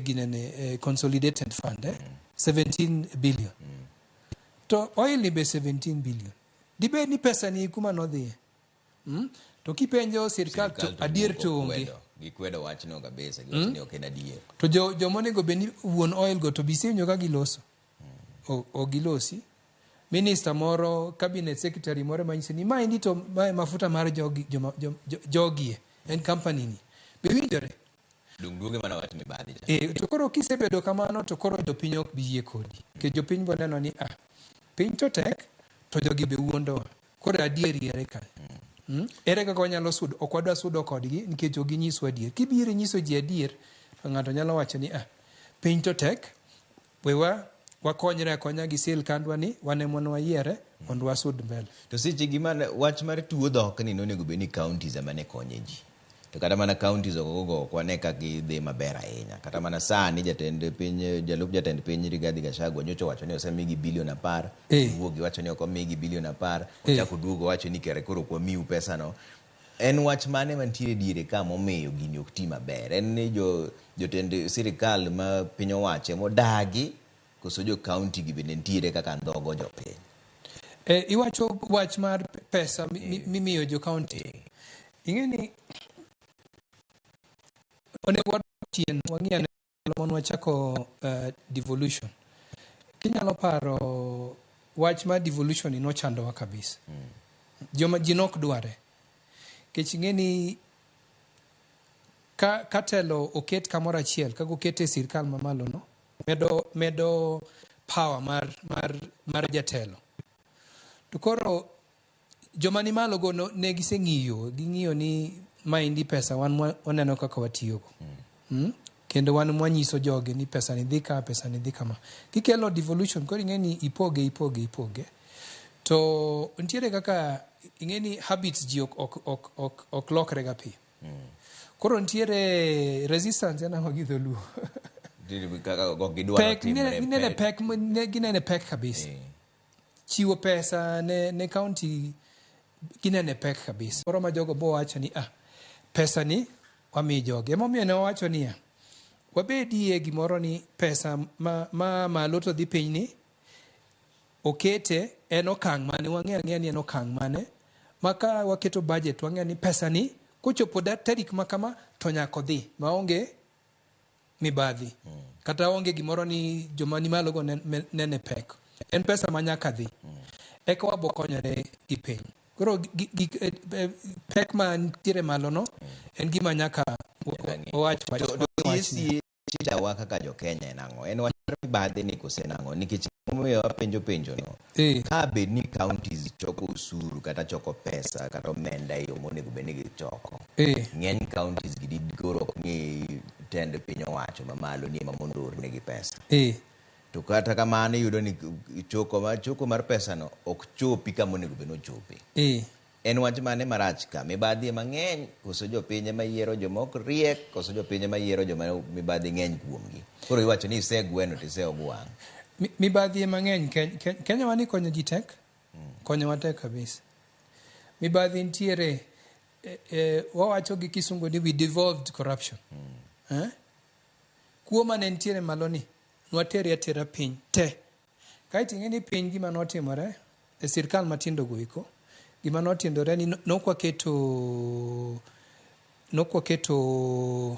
[SPEAKER 3] ginene, e consolidated fund, 17 billion. To oil ni be 17 billion. Dibed ni pesa ni kuma nodhiye. To kipenjo sirkal to adier to onge.
[SPEAKER 1] Gikwedo wachno kabisa, giwacho ni ok en adier.
[SPEAKER 3] To joma onego bed ni wuon oil go to be isewinjo ka giloso? Ok gilosi. Minister moro, cabinet secretary moro manyiso ni maendi to mae mafuta mar jogi, joma, jogie, en company ni. Be winjore?
[SPEAKER 1] Dung duoge mana wach mibadhi cha.
[SPEAKER 3] To koro kisebedo kamano to koro jopiny ok bi yie kodi. Nikech jopiny bo neno ni, piny to tek, to jogi be wuondowa. Koro adier ere ka? Ere kaka wanyalo sudo? Ok wadwa sudo kodgi nikech ok ginyiswa adier. Kibiro inyiso ji adier, to ng'ato nyalo wacho ni, piny to tek, wewa wakonyre akonya gi sirkandwa ni, wan ema ne wayiere mondo wasud mbele.
[SPEAKER 1] To seche gi man, wach mar tuo dhok ni nonego bed ni counties ema ne konye ji. To kata mana counties ogo go ok wane ka gidhi maber ahinya. Kata mana sani jatend piny, jalup jatend piny Rigathi Gachagua nyocha owacho ni osemigi bilion 10. Owuok giwacho ni ok omigi bilion 10. Ochako oduogo owacho ni kare koro ok wamiu pesa no. En wach mane mantiere diere ka momiyo gini ok ti maber? En ni jotend sirikal ma piny owacho emodagi koso jo county gi bende nitiere kaka ndhogo jopiny?
[SPEAKER 3] Iwacho wach mar pesa mimiyo jo county. Ing'e ni onego wadok chien wang'i ane ndalo mane wachako devolution. Kinyalo paro wach mar devolution ni nochandowa kabisa. Joma ji nok dware. Nikech ing'e ni ka telo oket kamoro achiel, kaka oket e sirkal mamalo no, medo power mar jatelo. To koro joma ni malo go no, ne giseng'iyo, ging'iyo ni maendi pesa wan waneno kaka watiyogo. Kendo wan mwanyiso jogi ni pesa ni dhi ka, pesa ni dhi kama. Kikelo devolution, koro ing'e ni ipoge, ipoge, ipoge. To nitiere kaka ing'e ni habits ji ok lokre ga piyo. Koro nitiere resistance en ang'o gi dholuo?
[SPEAKER 1] Kaka ok gidwar
[SPEAKER 3] Pek,
[SPEAKER 1] timre
[SPEAKER 3] ginene
[SPEAKER 1] pek.
[SPEAKER 3] pek, ne ginene pek kabisa. Chiwo pesa ne county ginene pek kabisa. Moro ma jogo bo wacho ni, pesa ni wami jogi. Emomiyo ne wawacho niya, wabedie gimoro ni pesa ma malo to dhi piny ni, okete en okang' mane wang'e ang'eya ni en okang' mane ma ka waketo budget wang'eyo ni pesa ni kochopo tarik ma kama to nyaka odhi maonge mibadhi kata onge gimoro ni joma ni malo go nene pek en pesa ma nyaka dhi eka wabo konyore gi piny koro pek ma nitiere malo no en gima nyaka wawach wach
[SPEAKER 1] To TSC shida wa kaka jo Kenya en ang'o? En wach mar mibadhi ni kose nang'o? Nikech momiyo apenjo penjo no. Ka bed ni counties choko osuru kata choko pesa kata omenda e yo monego bed ni gichoko. Ng'eny counties gi koro ok ng'i tend piny owacho mamalo ni ema mondo oornegi pesa. To kata kamano iyudo ni choko mar pesa no ok chopi kama onego bed ni ochope. En wach mane marach ka? Mibadhi ema ng'eny koso jopiny ema yiero joma ok riek koso jopiny ema yiero joma mibadhi ng'eny kuomgi? Koro iwacho ni isegweno to iseogwang'.
[SPEAKER 3] Mibadhi ema ng'eny Kenya wani konyo ji tek. Konyowa tek kabisa. Mibadhi nitiere wawacho gi kisungu ni we devolved corruption. Kuo mane nitiere malo ni nwatere atera piny te. Kaeto ing'e ni piny gima notimore e sirkal matindo go eko, gima notimore ni nokwaketo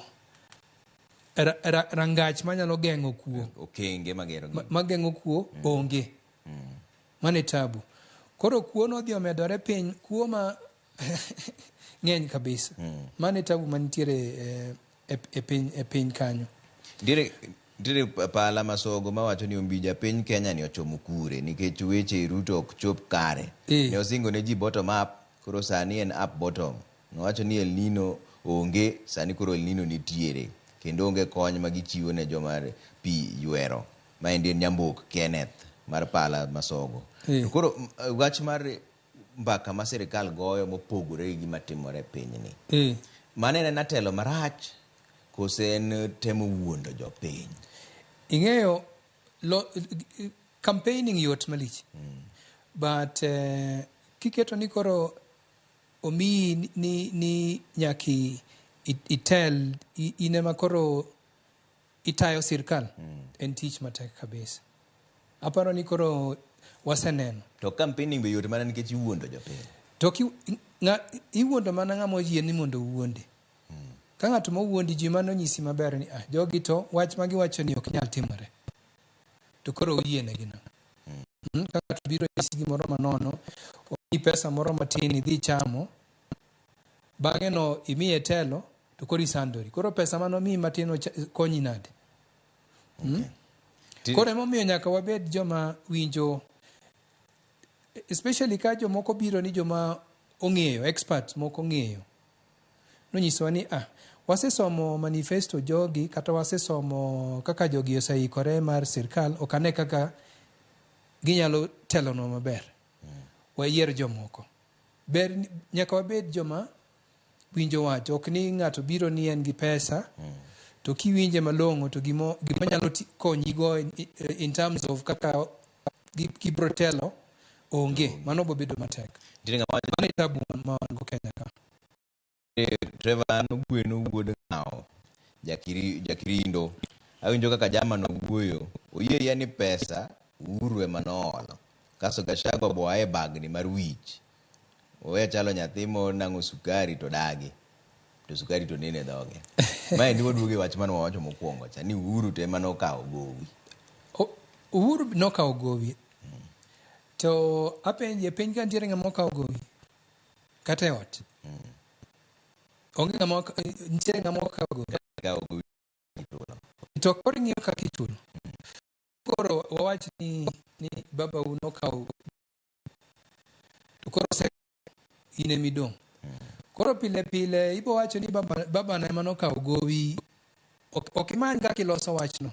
[SPEAKER 3] rangach manyalo geng'o kuo.
[SPEAKER 1] Okenge magero gi.
[SPEAKER 3] Mageng'o kuo onge. Mano e tabu. Koro kuo nodhi omedore piny, kuo ma ng'eny kabisa. Mano e tabu manitiere e piny kanyo.
[SPEAKER 1] Nitiere pala masogo mawacho ni Ombija piny Kenya ni ochomo kure nikech weche Ruto ok chop kare. Ne osingo ne ji bottom up, koro sani en up bottom. Nowacho ni El Nino onge, sani koro El Nino nitiere. Kendo onge kony ma gichiwo ne joma pi ywero. Maendi en Nyambok Kenneth mar pala masogo. To koro wach mar mbaka ma sirikal goyo mopogore gi gima timore e pinyni. Mano en atelo marach kose en temo wuondo jopiny?
[SPEAKER 3] Ing'eyo campaigning yot malich. But kiketo ni koro omiyi ni nyaki itel in ema koro itayo sirkal en tich matek kabisa. Aparo ni koro waseneno.
[SPEAKER 1] To campaigning be yot mana nikech iwuondo jopiny.
[SPEAKER 3] To iwuondo mana ng'ama oyie ni mondo owuonde. Ka ng'ato mowuondi ji mano nyisi maber ni jogi to wach ma giwacho ni ok nyal timore. To koro oyienegi nang'o? Ka ng'ato biro nyisi gimoro manono, omiyi pesa moro matin idhi chamo, bang'e no imiye telo to koro isandori. Koro pesa manomiyi matin konyi nade? Koro emomiyo nyaka wabed joma winjo, especially ka jomoko biro ni joma ong'eyo, experts moko ong'eyo. Nonyisowa ni wasesomo manifesto jogi kata wasesomo kaka jogi oseikore mar sirkal, ok ane kaka ginyalo telonwa maber. Wayier jomoko. Ber nyaka wabed joma winjo wach, ok ni ng'ato biro ni en gi pesa to kiwinje malong'o to gima nyalo konyigo in terms of kaka gibro telo onge, mano bo bedo matek. Mano e tabu ma wan go Kenya ka.
[SPEAKER 1] Trevor Ogweno wuod Ng'awo, Jakirindo. Awinjo kaka jama no wuoyo. Oyie yie ni pesa Uhuru ema noolo. Kasto Gachagua bo ae bagni mar wich. Owe chalo nyathi monang'o sukari to dagi. To sukari to nene dhoge. Maendi waduogo e wach mane wawacho mokwongo cha ni Uhuru to ema nokawo gowi.
[SPEAKER 3] Uhuru nokawo gowi. To apenje, piny ka nitiere ng'ama okawo gowi? Kata e ot? Onge ng'ama nitiere ng'ama okawo gowi?
[SPEAKER 1] Okawo gowi ichulo.
[SPEAKER 3] To koro ing'iyo kaka ichulo. Koro wawach ni babau nokawo to koro in ema idong'. Koro pile pile ibo wacho ni babana ema nokawo gowi. Ok imany kaka iloso wachno.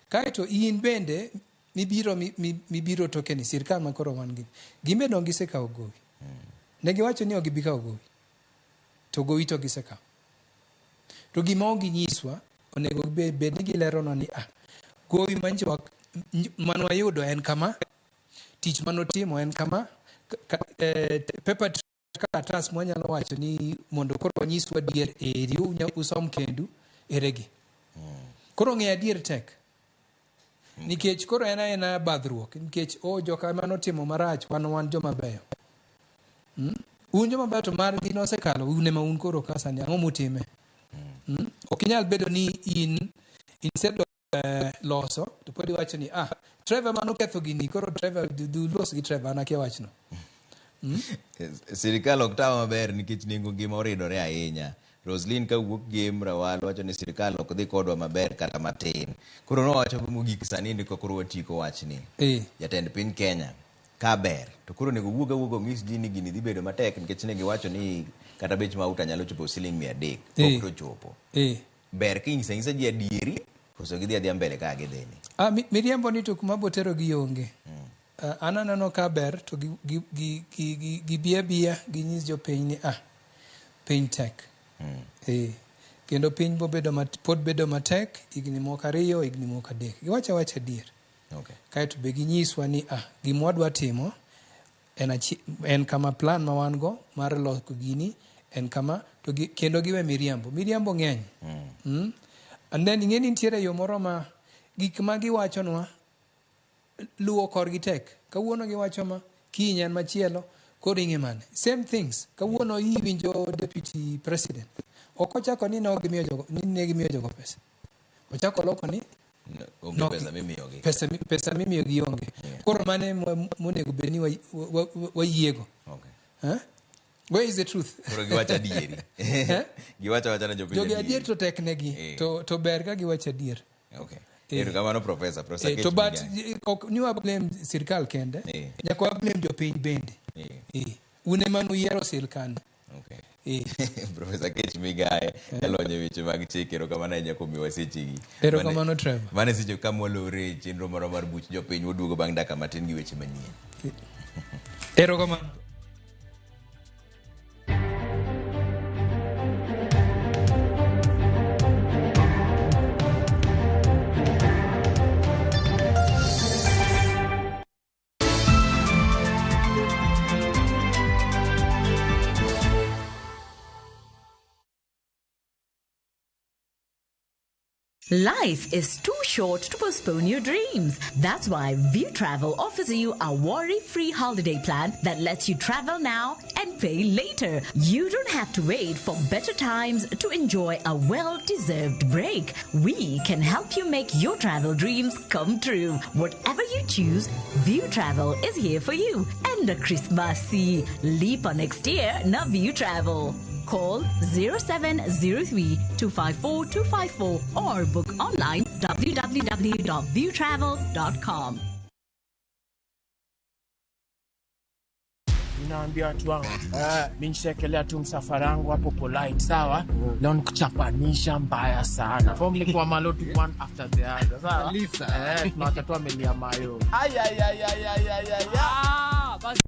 [SPEAKER 3] Kaeto in bende mibiro toke ni sirkal ma koro wan gi. Gin bende ok gisekawo gowi. Ne giwacho ni ok gibi kawo gowi. To gowi to gisekawo. To gima ok ginyiswa, onego bed ni gileronwa ni gowi mane wayudo en kama, tich manotimo en kama, paper kalatas mwanyalo wacho ni mondo koro wanyiswa adier eri usom kendu eregi. Koro ng'eyo adier tek. Nikech koro en aena badhruok nikech o joka manotimo marach wan wan joma beyo. Un joma beyo to margi nosekalo un ema un koro ka sani ang'o mutime? Ok inyal bedo ni in instead of loso to pod iwacho ni ah Trevor manoketho gini koro Trevor du los gi Trevor an akia wachno.
[SPEAKER 1] Sirikal ok tawa maber nikech nengo ngima oridore ahinya. Roslyn kawuok Gem Rawal wacho ni sirikal ok dhi kodwa maber kata matin. Koro nowacho mogik sani ni koro watieko wachni. Jatend piny Kenya ka ber to koro onego wuog awuoga onyis ji ni gini dhi bedo matek nikech ne giwacho ni kata bech mauta nyalo chopo siling 300 pok to chopo. Ber kinyiso anyisa ji adieri koso gidhi adhiya mbele kaka gidhi ni.
[SPEAKER 3] Ah, miriambo ni to kuma botero gi onge. An aneno ka ber to gi abiya ginyis jopiny ni ah piny tek. Kendo piny bobedo pod bedo matek higni moko 2 higni moko 3. Giwacho awacha adier. Kaeto be ginyiswa ni ah gima wadwa timo en kama plan ma wan go mar loko gini en kama to kendo giwe miriambo. Miriambo ng'eny. And then ing'e ni nitiere yo moro ma gik ma giwachonwa luwo korgi tek. Kawuono giwacho ma, kiny en machielo, koro ing'e mane. Same things. Kawuono iwinjo deputy president. Ok ochako ni ne gimiyo jogo pesa. Ochako loko ni
[SPEAKER 1] onge pesa mimiyogi.
[SPEAKER 3] Pesa mimiyogi onge. Koro mane monego bed ni wayiego. Where is the truth?
[SPEAKER 1] Koro giwacho adieri. Giwacho awacha ne jopiny
[SPEAKER 3] Jogi adier to tek negi. To ber ka giwacho adier.
[SPEAKER 1] Erokamano Professor. Professor
[SPEAKER 3] To but ok ni wa blame sirkal kende. Nyaka wa blame jopiny bende. Un ema nuyiero sirkal.
[SPEAKER 1] Professor Kech Migae jalony e weche mag chik, erokamano ahinya kuom miyowa sechegi.
[SPEAKER 3] Erokamano Trevor.
[SPEAKER 1] Mane seche ka mwalore e chenro moro mar buch jopiny, waduogo bang' dakika matin gi weche manyien.
[SPEAKER 3] Erokamano.
[SPEAKER 4] Life is too short to postpone your dreams. That's why View Travel offers you a worry-free holiday plan that lets you travel now and pay later. You don't have to wait for better times to enjoy a well-deserved break. We can help you make your travel dreams come true. Whatever you choose, View Travel is here for you. And a Christmas Leap on next year, now View Travel. Call 0703 254 254 or book online www.viewtravel.com.
[SPEAKER 5] Naambia watu wangu, mimi nishaekelea tu msafara wangu hapo polite, sawa? Leo nikuchapanisha mbaya sana. Form ni kwa malotu one after the other, sawa? Tunawacha tu amelia mayo.
[SPEAKER 8] Ay ay ay ay ay ay ay.
[SPEAKER 14] Ah, basi.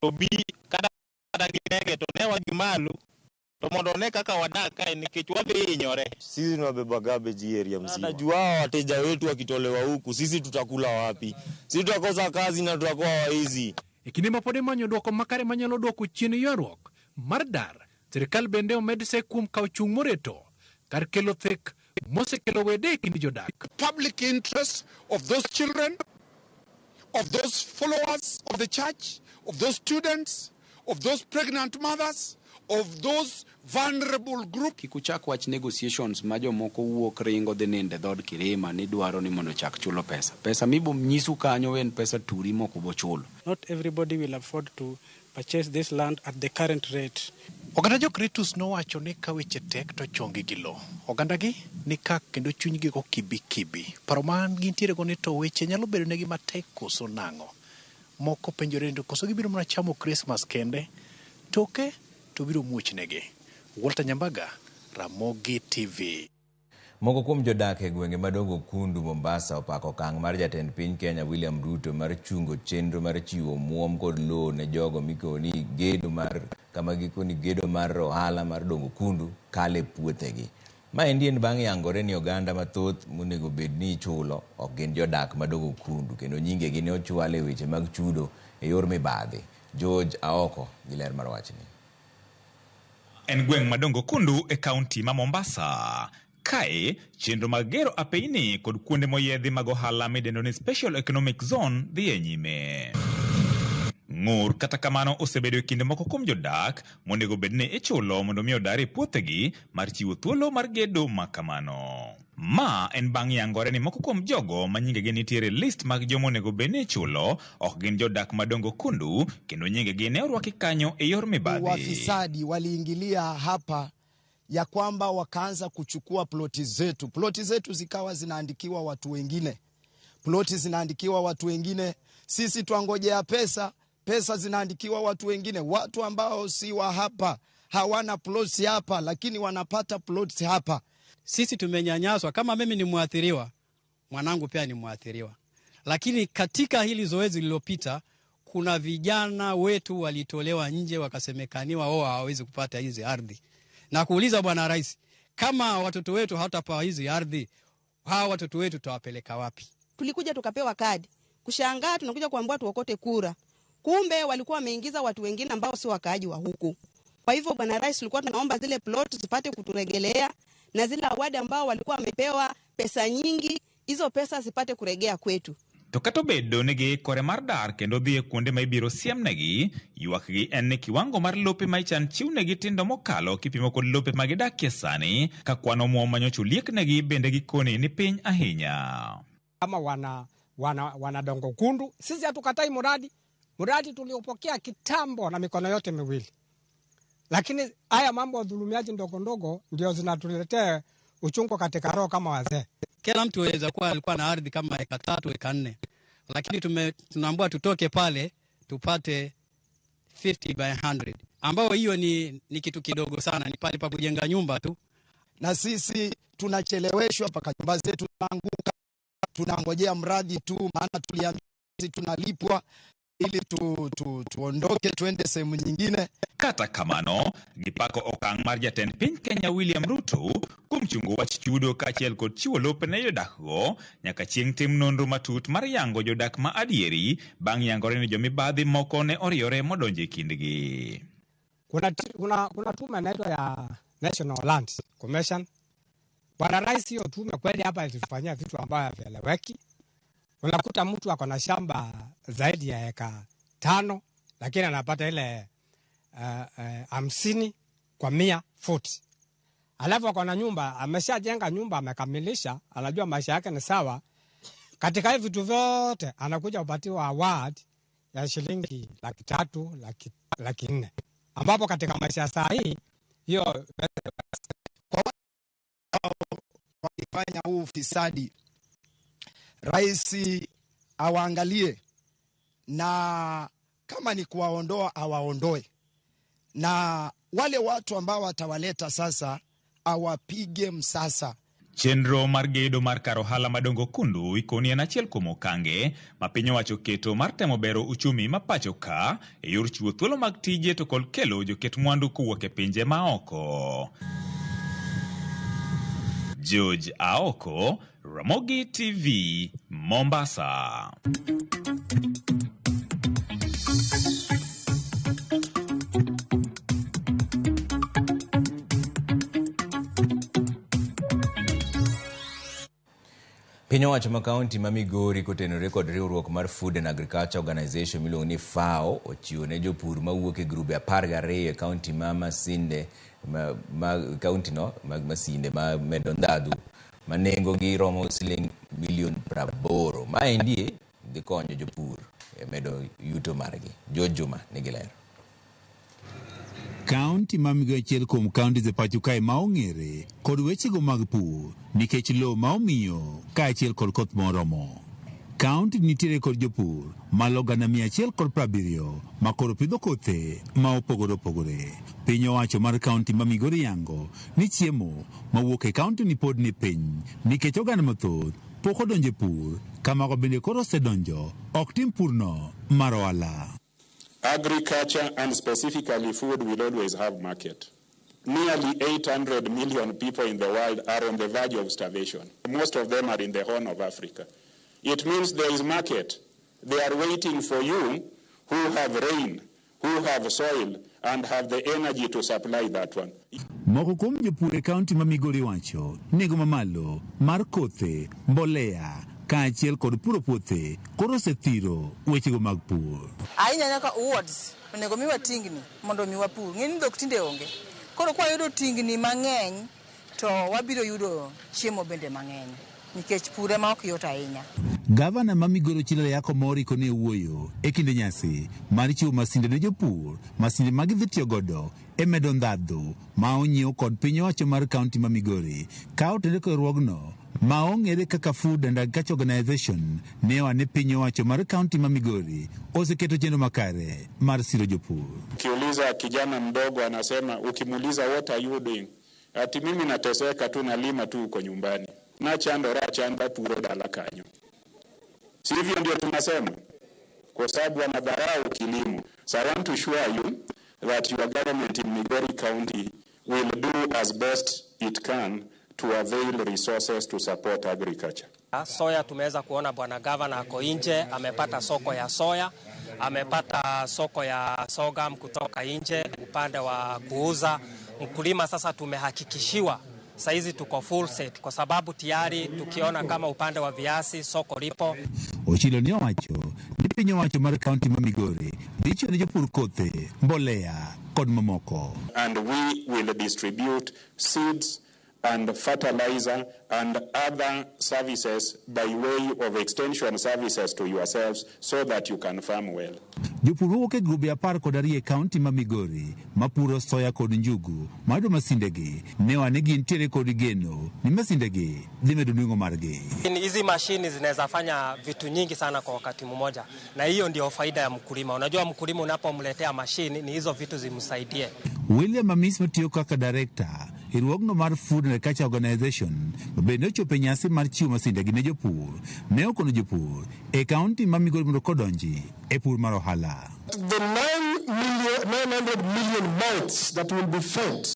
[SPEAKER 6] mondo obi kata ginege to ne wadhi malo to mondo one kaka wadak kae nikech wadhi hinyore.
[SPEAKER 7] Sisi ni wabeba garbage area mzima. Najua hao wateja wetu wakitolewa huku, sisi tutakula wapi? Sisi tutakosa kazi na tutakuwa waizi.
[SPEAKER 9] E kinde ma pod imanyo dwoko makare manyalo dwoko chien ywaruok mar dar, sirikal bende omed se kuom kawo chung' moreto kar kelo thek mosekelo wede e kind jodak.
[SPEAKER 10] Public interest of those children, of those followers of the church, of those students, of those pregnant mothers, of those vulnerable groups.
[SPEAKER 11] Kik uchak wach negotiations ma jomoko wuok ringo dhi nindo e dhood Kirima ni dwaro ni mondo ochak chulo pesa. Pesa mibo nyisu kanyo en pesa turi mok ubo chulo.
[SPEAKER 12] Not everybody will afford to purchase this land at the current rate.
[SPEAKER 9] Oganda jo Kretus nowacho ni ka weche tek to chongi gi lo. Ogandagi ni ka kendo chunygi go kibi kibi. Paro man gintiere go ni to weche nyalo bedo negi matek koso nang'o. Moko penjore ni to koso gibiro mana chamo Christmas kende, toke to biro muoch negi. Walter Nyambaga, Ramogi TV.
[SPEAKER 1] Moko kuom jodak e gwenge madongo Kundu, Mombasa opako okang' mar jatend piny Kenya William Ruto mar chungo chenro mar chiwo omuom kod lowo ne jogo mikoni gedo mar kama gikoni gedo mar ohala mar Dongo Kundu kale puothegi. Maendi en bang' yangore ni oganda mathoth monego bed ni ichulo ok gin jodak madongo Kundu kendo nyingegi ne ochwal e weche mag chudo e yor mibadhi. George Aoko gi ler mar wachni.
[SPEAKER 13] En gweng' madongo Kundu e kaunti ma Mombasa. Kae, chenro mag gero apeyni kod kuonde moyiedhi mag ohala midendo ni Special Economic Zone dhi e nyime. Ng'ur kata kamano osebedo e kinde moko kuom jodak monego bed ni ichulo mondo mi odar e puothegi mar chiwo thuolo mar gedo ma kamano. Ma en bang' yangore ni moko kuom jogo ma nyingegi nitiere list mag joma onego bed ni ichulo ok gin jodak madongo Kundu kendo nyingegi ne orwaki kanyo e yor mibadhi.
[SPEAKER 28] Wafisadi waliingilia hapa ya kwamba wakaanza kuchukua ploti zetu. Ploti zetu zikawa zinaandikiwa watu wengine, ploti zinaandikiwa watu wengine. Sisi twangojea pesa, pesa zinaandikiwa watu wengine, watu ambao si wa hapa, hawana ploti hapa, lakini wanapata ploti hapa.
[SPEAKER 29] Sisi tumenyanyaswa. Kama mimi ni mwathiriwa, mwanangu pia ni mwathiriwa. Lakini katika hili zoezi lililopita, kuna vijana wetu walitolewa nje wakasemekaniwa wao hawawezi kupata hizi ardhi. Na kuuliza Bwana Rais, kama watoto wetu hawatapewa hizi ardhi, hawa watoto wetu tutawapeleka wapi?
[SPEAKER 30] Tulikuja tukapewa kadi, kushangaa tunakuja kuambiwa tuokote kura, kumbe walikuwa wameingiza watu wengine ambao si wakaaji wa huku. Kwa hivyo Bwana Rais, tulikuwa tunaomba zile plot zipate kuturegelea na zile awadi ambao walikuwa wamepewa pesa nyingi, hizo pesa zipate kuregea kwetu.
[SPEAKER 13] To kata obedo ni giikore mar dar kendo dhi e kuonde ma ibiro siemnegi, ywakgi en ni kiwango mar lope ma ichan chiwnegi tindo mokalo kipimo kod lope ma gidakie sani, ka kwan omuom manyocha olieknegi bende gikoni ni piny ahinya.
[SPEAKER 31] Kama wana Dongo Kundu, sisi hatukatai mradi. Mradi tuliopokea kitambo na mikono yote miwili, lakini haya mambo ya dhulumiaji ndogo ndogo ndio zinatuletea uchungu katika roho kama wazee.
[SPEAKER 29] Kila mtu aweza kuwa alikuwa na ardhi kama eka 3 eka 4, lakini tunaambiwa tutoke pale tupate 50 by 100, ambao hiyo ni kitu kidogo sana, ni pale pa kujenga nyumba tu.
[SPEAKER 28] Na sisi tunacheleweshwa mpaka nyumba zetu tunaanguka, tunangojea mradi tu, maana tuliambiwa tunalipwa ili tuondoke tuende sehemu nyingine.
[SPEAKER 13] Kata kamano, gipako okang' mar jatend piny Kenya William Ruto kuom chungo wach chudo kaachiel kod chiwo lope ne jodakgo nyaka chieng' tim nonro matut mar yango jodak ma adieri bang' yangore ni jomibadhi moko ne oriore modonjo e kindgi.
[SPEAKER 31] Kuna tume inaitwa ya National Land Commission. Bwana Rais, hiyo tume kweli hapa ilitufanyia vitu ambavyo havieleweki. Unakuta mtu ako na shamba zaidi ya eka 5 lakini anapata ile 50 kwa 100 futi. Alafu ako na nyumba, ameshajenga nyumba, amekamilisha, anajua maisha yake ni sawa. Katika hivi vitu vyote anakuja kupatiwa award ya shilingi 300,000, 400,000, ambapo katika maisha saa hii hiyo
[SPEAKER 28] kwa walifanya huu ufisadi, Rais awaangalie, na kama ni kuwaondoa awaondoe, na wale watu ambao watawaleta sasa awapige msasa.
[SPEAKER 13] Chenro mar gedo mar kar ohala madongo Kundu ikoni en achiel kuom okange ma piny owacho oketo mar temo bero uchumi ma pacho ka e yor chiwo thuolo mag tije to kod kelo joket mwandu kowuok e pinje maoko. George Aoko, Ramogi TV, Mombasa.
[SPEAKER 1] Piny owacho ma kaunti ma Migori kotenore kod riwruok mar Food and Agriculture Organization miluongo ni FAO ochiwo ne jopur mawuok e grube 12 e kaunti ma Masinde ma, ma kaunti no mag Masinde ma medo ndhadhu ma nengogi romo siling milion 80. Maendi dhi konyo jopur e medo yuto margi. George Juma nigi ler.
[SPEAKER 24] Kaunti ma Migori achiel kuom kauntis e pacho kae ma ong'ere kod wechego mag pur nikech lowo ma omiyo kaachiel kod koth moromo. Kaunti nitiere kod jopur malo 170,000 ma koro pidho kothe ma opogore opogore. Piny owacho mar kaunti ma Migori yango ni chiemo mawuok e kaunti ni pod ni piny nikech oganda mathoth pok odonjo e pur kamago bende koro osedonjo ok tim purno mar ohala.
[SPEAKER 2] Agriculture and specifically food will always have market. Nearly 800 million people in the world are on the verge of starvation. Most of them are in the Horn of Africa. It means there is market. They are waiting for you who have rain, who have soil, and have the energy to supply that one.
[SPEAKER 24] Moko kuom jopur e kaunti ma Migori wacho nengo mamalo mar kothe, mbolea kaachiel kod puro puothe koro osethiro wechego mag pur.
[SPEAKER 15] Ahinya nyaka wards onego miwa tingni mondo mi wapur. Ng'e ni dhok tinde onge. Koro kwa yudo tingni mang'eny to wabiro yudo chiemo bende mang'eny nikech pur ema ok yot ahinya.
[SPEAKER 24] Gavana ma Migori Ochilo Ayacko Moriko ne wuoyo e kinde nyasi mar chiwo masinde ne jopur, masinde ma gidhi tiyo godo e medo ndhadhu ma onyiew kod piny owacho mar kaunti ma Migori ka otenore kod riwruogno ma ong'ere kaka Food and Agriculture Organization ne oa ni piny owacho mar kaunti ma Migori oseketo chenro makare mar siro jopur.
[SPEAKER 2] Ukiuliza kijana mdogo anasema, ukimuuliza what are you doing? Ati mimi nateseka tu nalima tu huko nyumbani. Nachandora chanda puro dala kanyo. Sivyo ndio tunasema? Kwa sababu wanadharau kilimo. So I want to assure you that your government in Migori County will do as best it can to avail resources to support agriculture.
[SPEAKER 16] Soya tumeweza kuona bwana gavana ako nje, amepata soko ya soya, amepata soko ya sorghum kutoka nje upande wa kuuza. Mkulima sasa tumehakikishiwa saizi tuko full set kwa sababu tayari tukiona kama upande wa viazi soko lipo.
[SPEAKER 24] Ochilo ne owacho ni piny owacho mar kaunti ma Migori dhi chiwo ne jopur kothe, mbolea kod mamoko.
[SPEAKER 2] And we will distribute seeds and fertilizer and other services by way of extension services to yourselves so that you can farm well.
[SPEAKER 24] Jopur mawuok e grube 12 e kaunti ma Migori mapuro soya kod njugu mayudo masindegi ne oa ni gintiere kod geno ni masindegi dhi medo nweng'o margi.
[SPEAKER 16] Hizi mashini zinaweza fanya vitu nyingi sana kwa wakati mmoja, na hiyo ndio faida ya mkulima. Unajua mkulima unapomletea mashini ni hizo vitu zimsaidie.
[SPEAKER 24] William Amis matiyo kaka director e riwruogno mar Food and Agriculture Organization bende ochopo e nyasi mar chiwo masindegi ne jopur ne okono jopur e kaunti ma Migori mondo kodonji e pur mar ohala.
[SPEAKER 17] The 900 million mouths that will be fed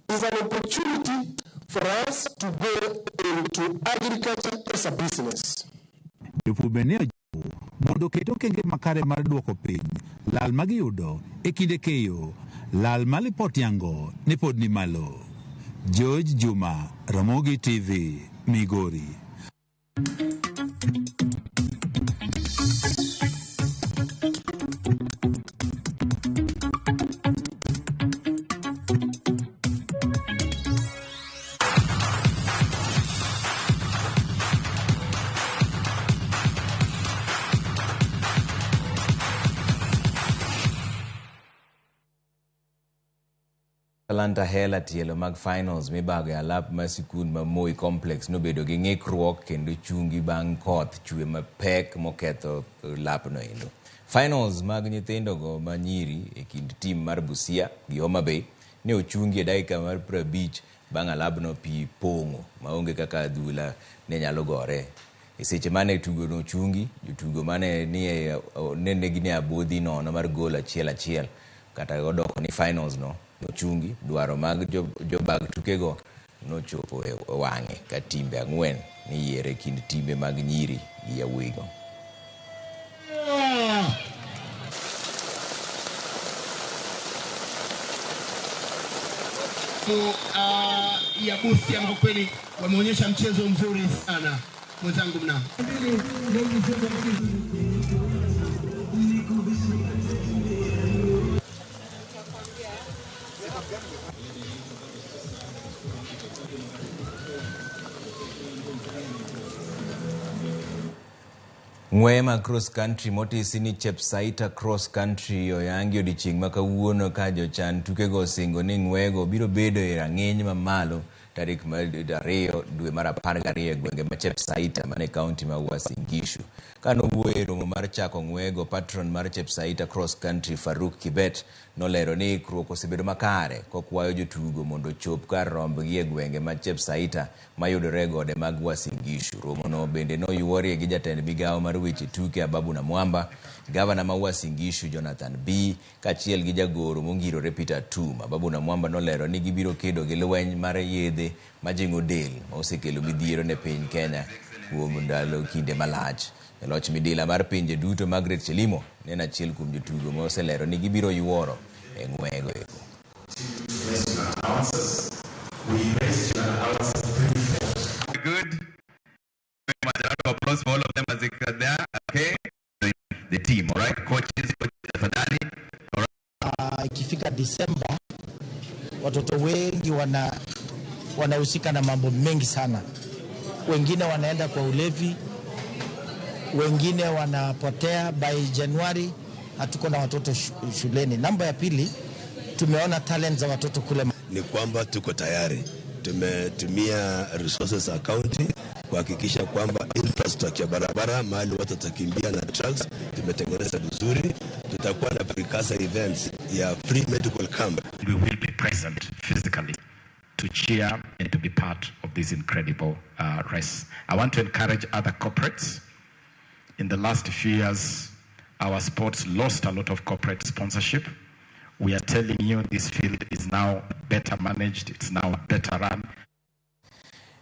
[SPEAKER 17] is an opportunity for us to go into agriculture as a business.
[SPEAKER 24] Jopur bende ne ojiwo mondo oket okenge makare mar duoko piny lal ma giyudo e kinde keyo, lal ma lipot yango ne pod ni malo. George Juma, Ramogi TV, Migori.
[SPEAKER 1] Talanta Hela tielo mag finals mibago e alap mar sikul ma Moi Complex nobedo gi ng'ikruok kendo chungi bang' koth chwe mapek moketho lapno endo. Finals mag nyithindogo ma nyiri e kind tim mar Busia gi Homa Bay ne ochungi e dakika mar 50 Bang' alabno pi pong'o maonge kaka adhula ne nyalo gore. E seche mane tugo nochungi, jotugo mane nie ne gin e abodhi nono mar gol achiel achiel kata odoko ni finals no nochungi. Dwaro mag jobag tukego nochopo e wang'e ka timbe ang'wen niyiero e kind timbe mag nyiri gi yawuoyigo.
[SPEAKER 3] Ya Busia kwa kweli wameonyesha mchezo mzuri sana mwenzangu mna
[SPEAKER 1] Ng'weye mag cross country motisi ni Chepsaita Cross Country oyangi odiochieng' ma kawuono ka jochan tukego osingo ni ng'weyego biro bedo e rang'iny mamalo tarik mar 2 dwe mar 12 e gwenge ma Chepsaita mane kaunti ma Uasin Gishu. Kanowuoyo e romo mar chako ng'weyego, patron mar Chepsaita Cross Country Faruk Kibet nolero ni ikruok osebedo makare kokwayo jotugo mondo ochop kar rombgi e gwenge ma Chepsaita mayudore e gode mag Uasin Gishu. Romono bende noyuorie gi jatend migawo mar weche tuke Ababu Namwamba, gavana ma Uasin Gishu Jonathan B kaachiel gi jagoro mongirore Peter Tum. Ababu Namwamba nolero ni gibiro kedo gi lweny mar yedhe majing'o del ma osekelo midhiero ne piny Kenya kuom ndalo kinde malach. Jaloch midila mar pinje duto Margaret Chelimo ne en achiel kuom jotugo ma oselero ni gibiro yuoro e ng'weyego eko.
[SPEAKER 4] Good. Very much. A round of applause for all of them as they are there. Okay. The team, all right? Coaches, tafadhali. All right.
[SPEAKER 18] Ikifika Disemba watoto wengi wanahusika na mambo mengi sana. Wengine wanaenda kwa ulevi, wengine wanapotea. By Januari hatuko na watoto shuleni. Namba ya pili, tumeona talent za watoto kule.
[SPEAKER 19] Ni kwamba tuko tayari, tumetumia resources za county kuhakikisha kwamba infrastructure ya barabara mahali watu watakimbia na trucks tumetengeneza vizuri. Tutakuwa na precursor events ya free medical camp.
[SPEAKER 20] We will be present physically to cheer and to be part of this incredible race. I want to encourage other corporates. In the last few years, our sports lost a lot of corporate sponsorship. We are telling you this field is now better managed, it's now better run.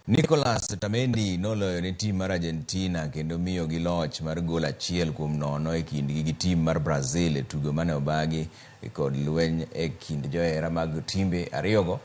[SPEAKER 1] Nicolas Otamendi noloyo ne tim mar Argentina kendo miyogi loch mar gol 1-0 e kindgi gi tim mar Brazil e tugo mane obagi kod lweny e kind johera mag timbe ariyogo.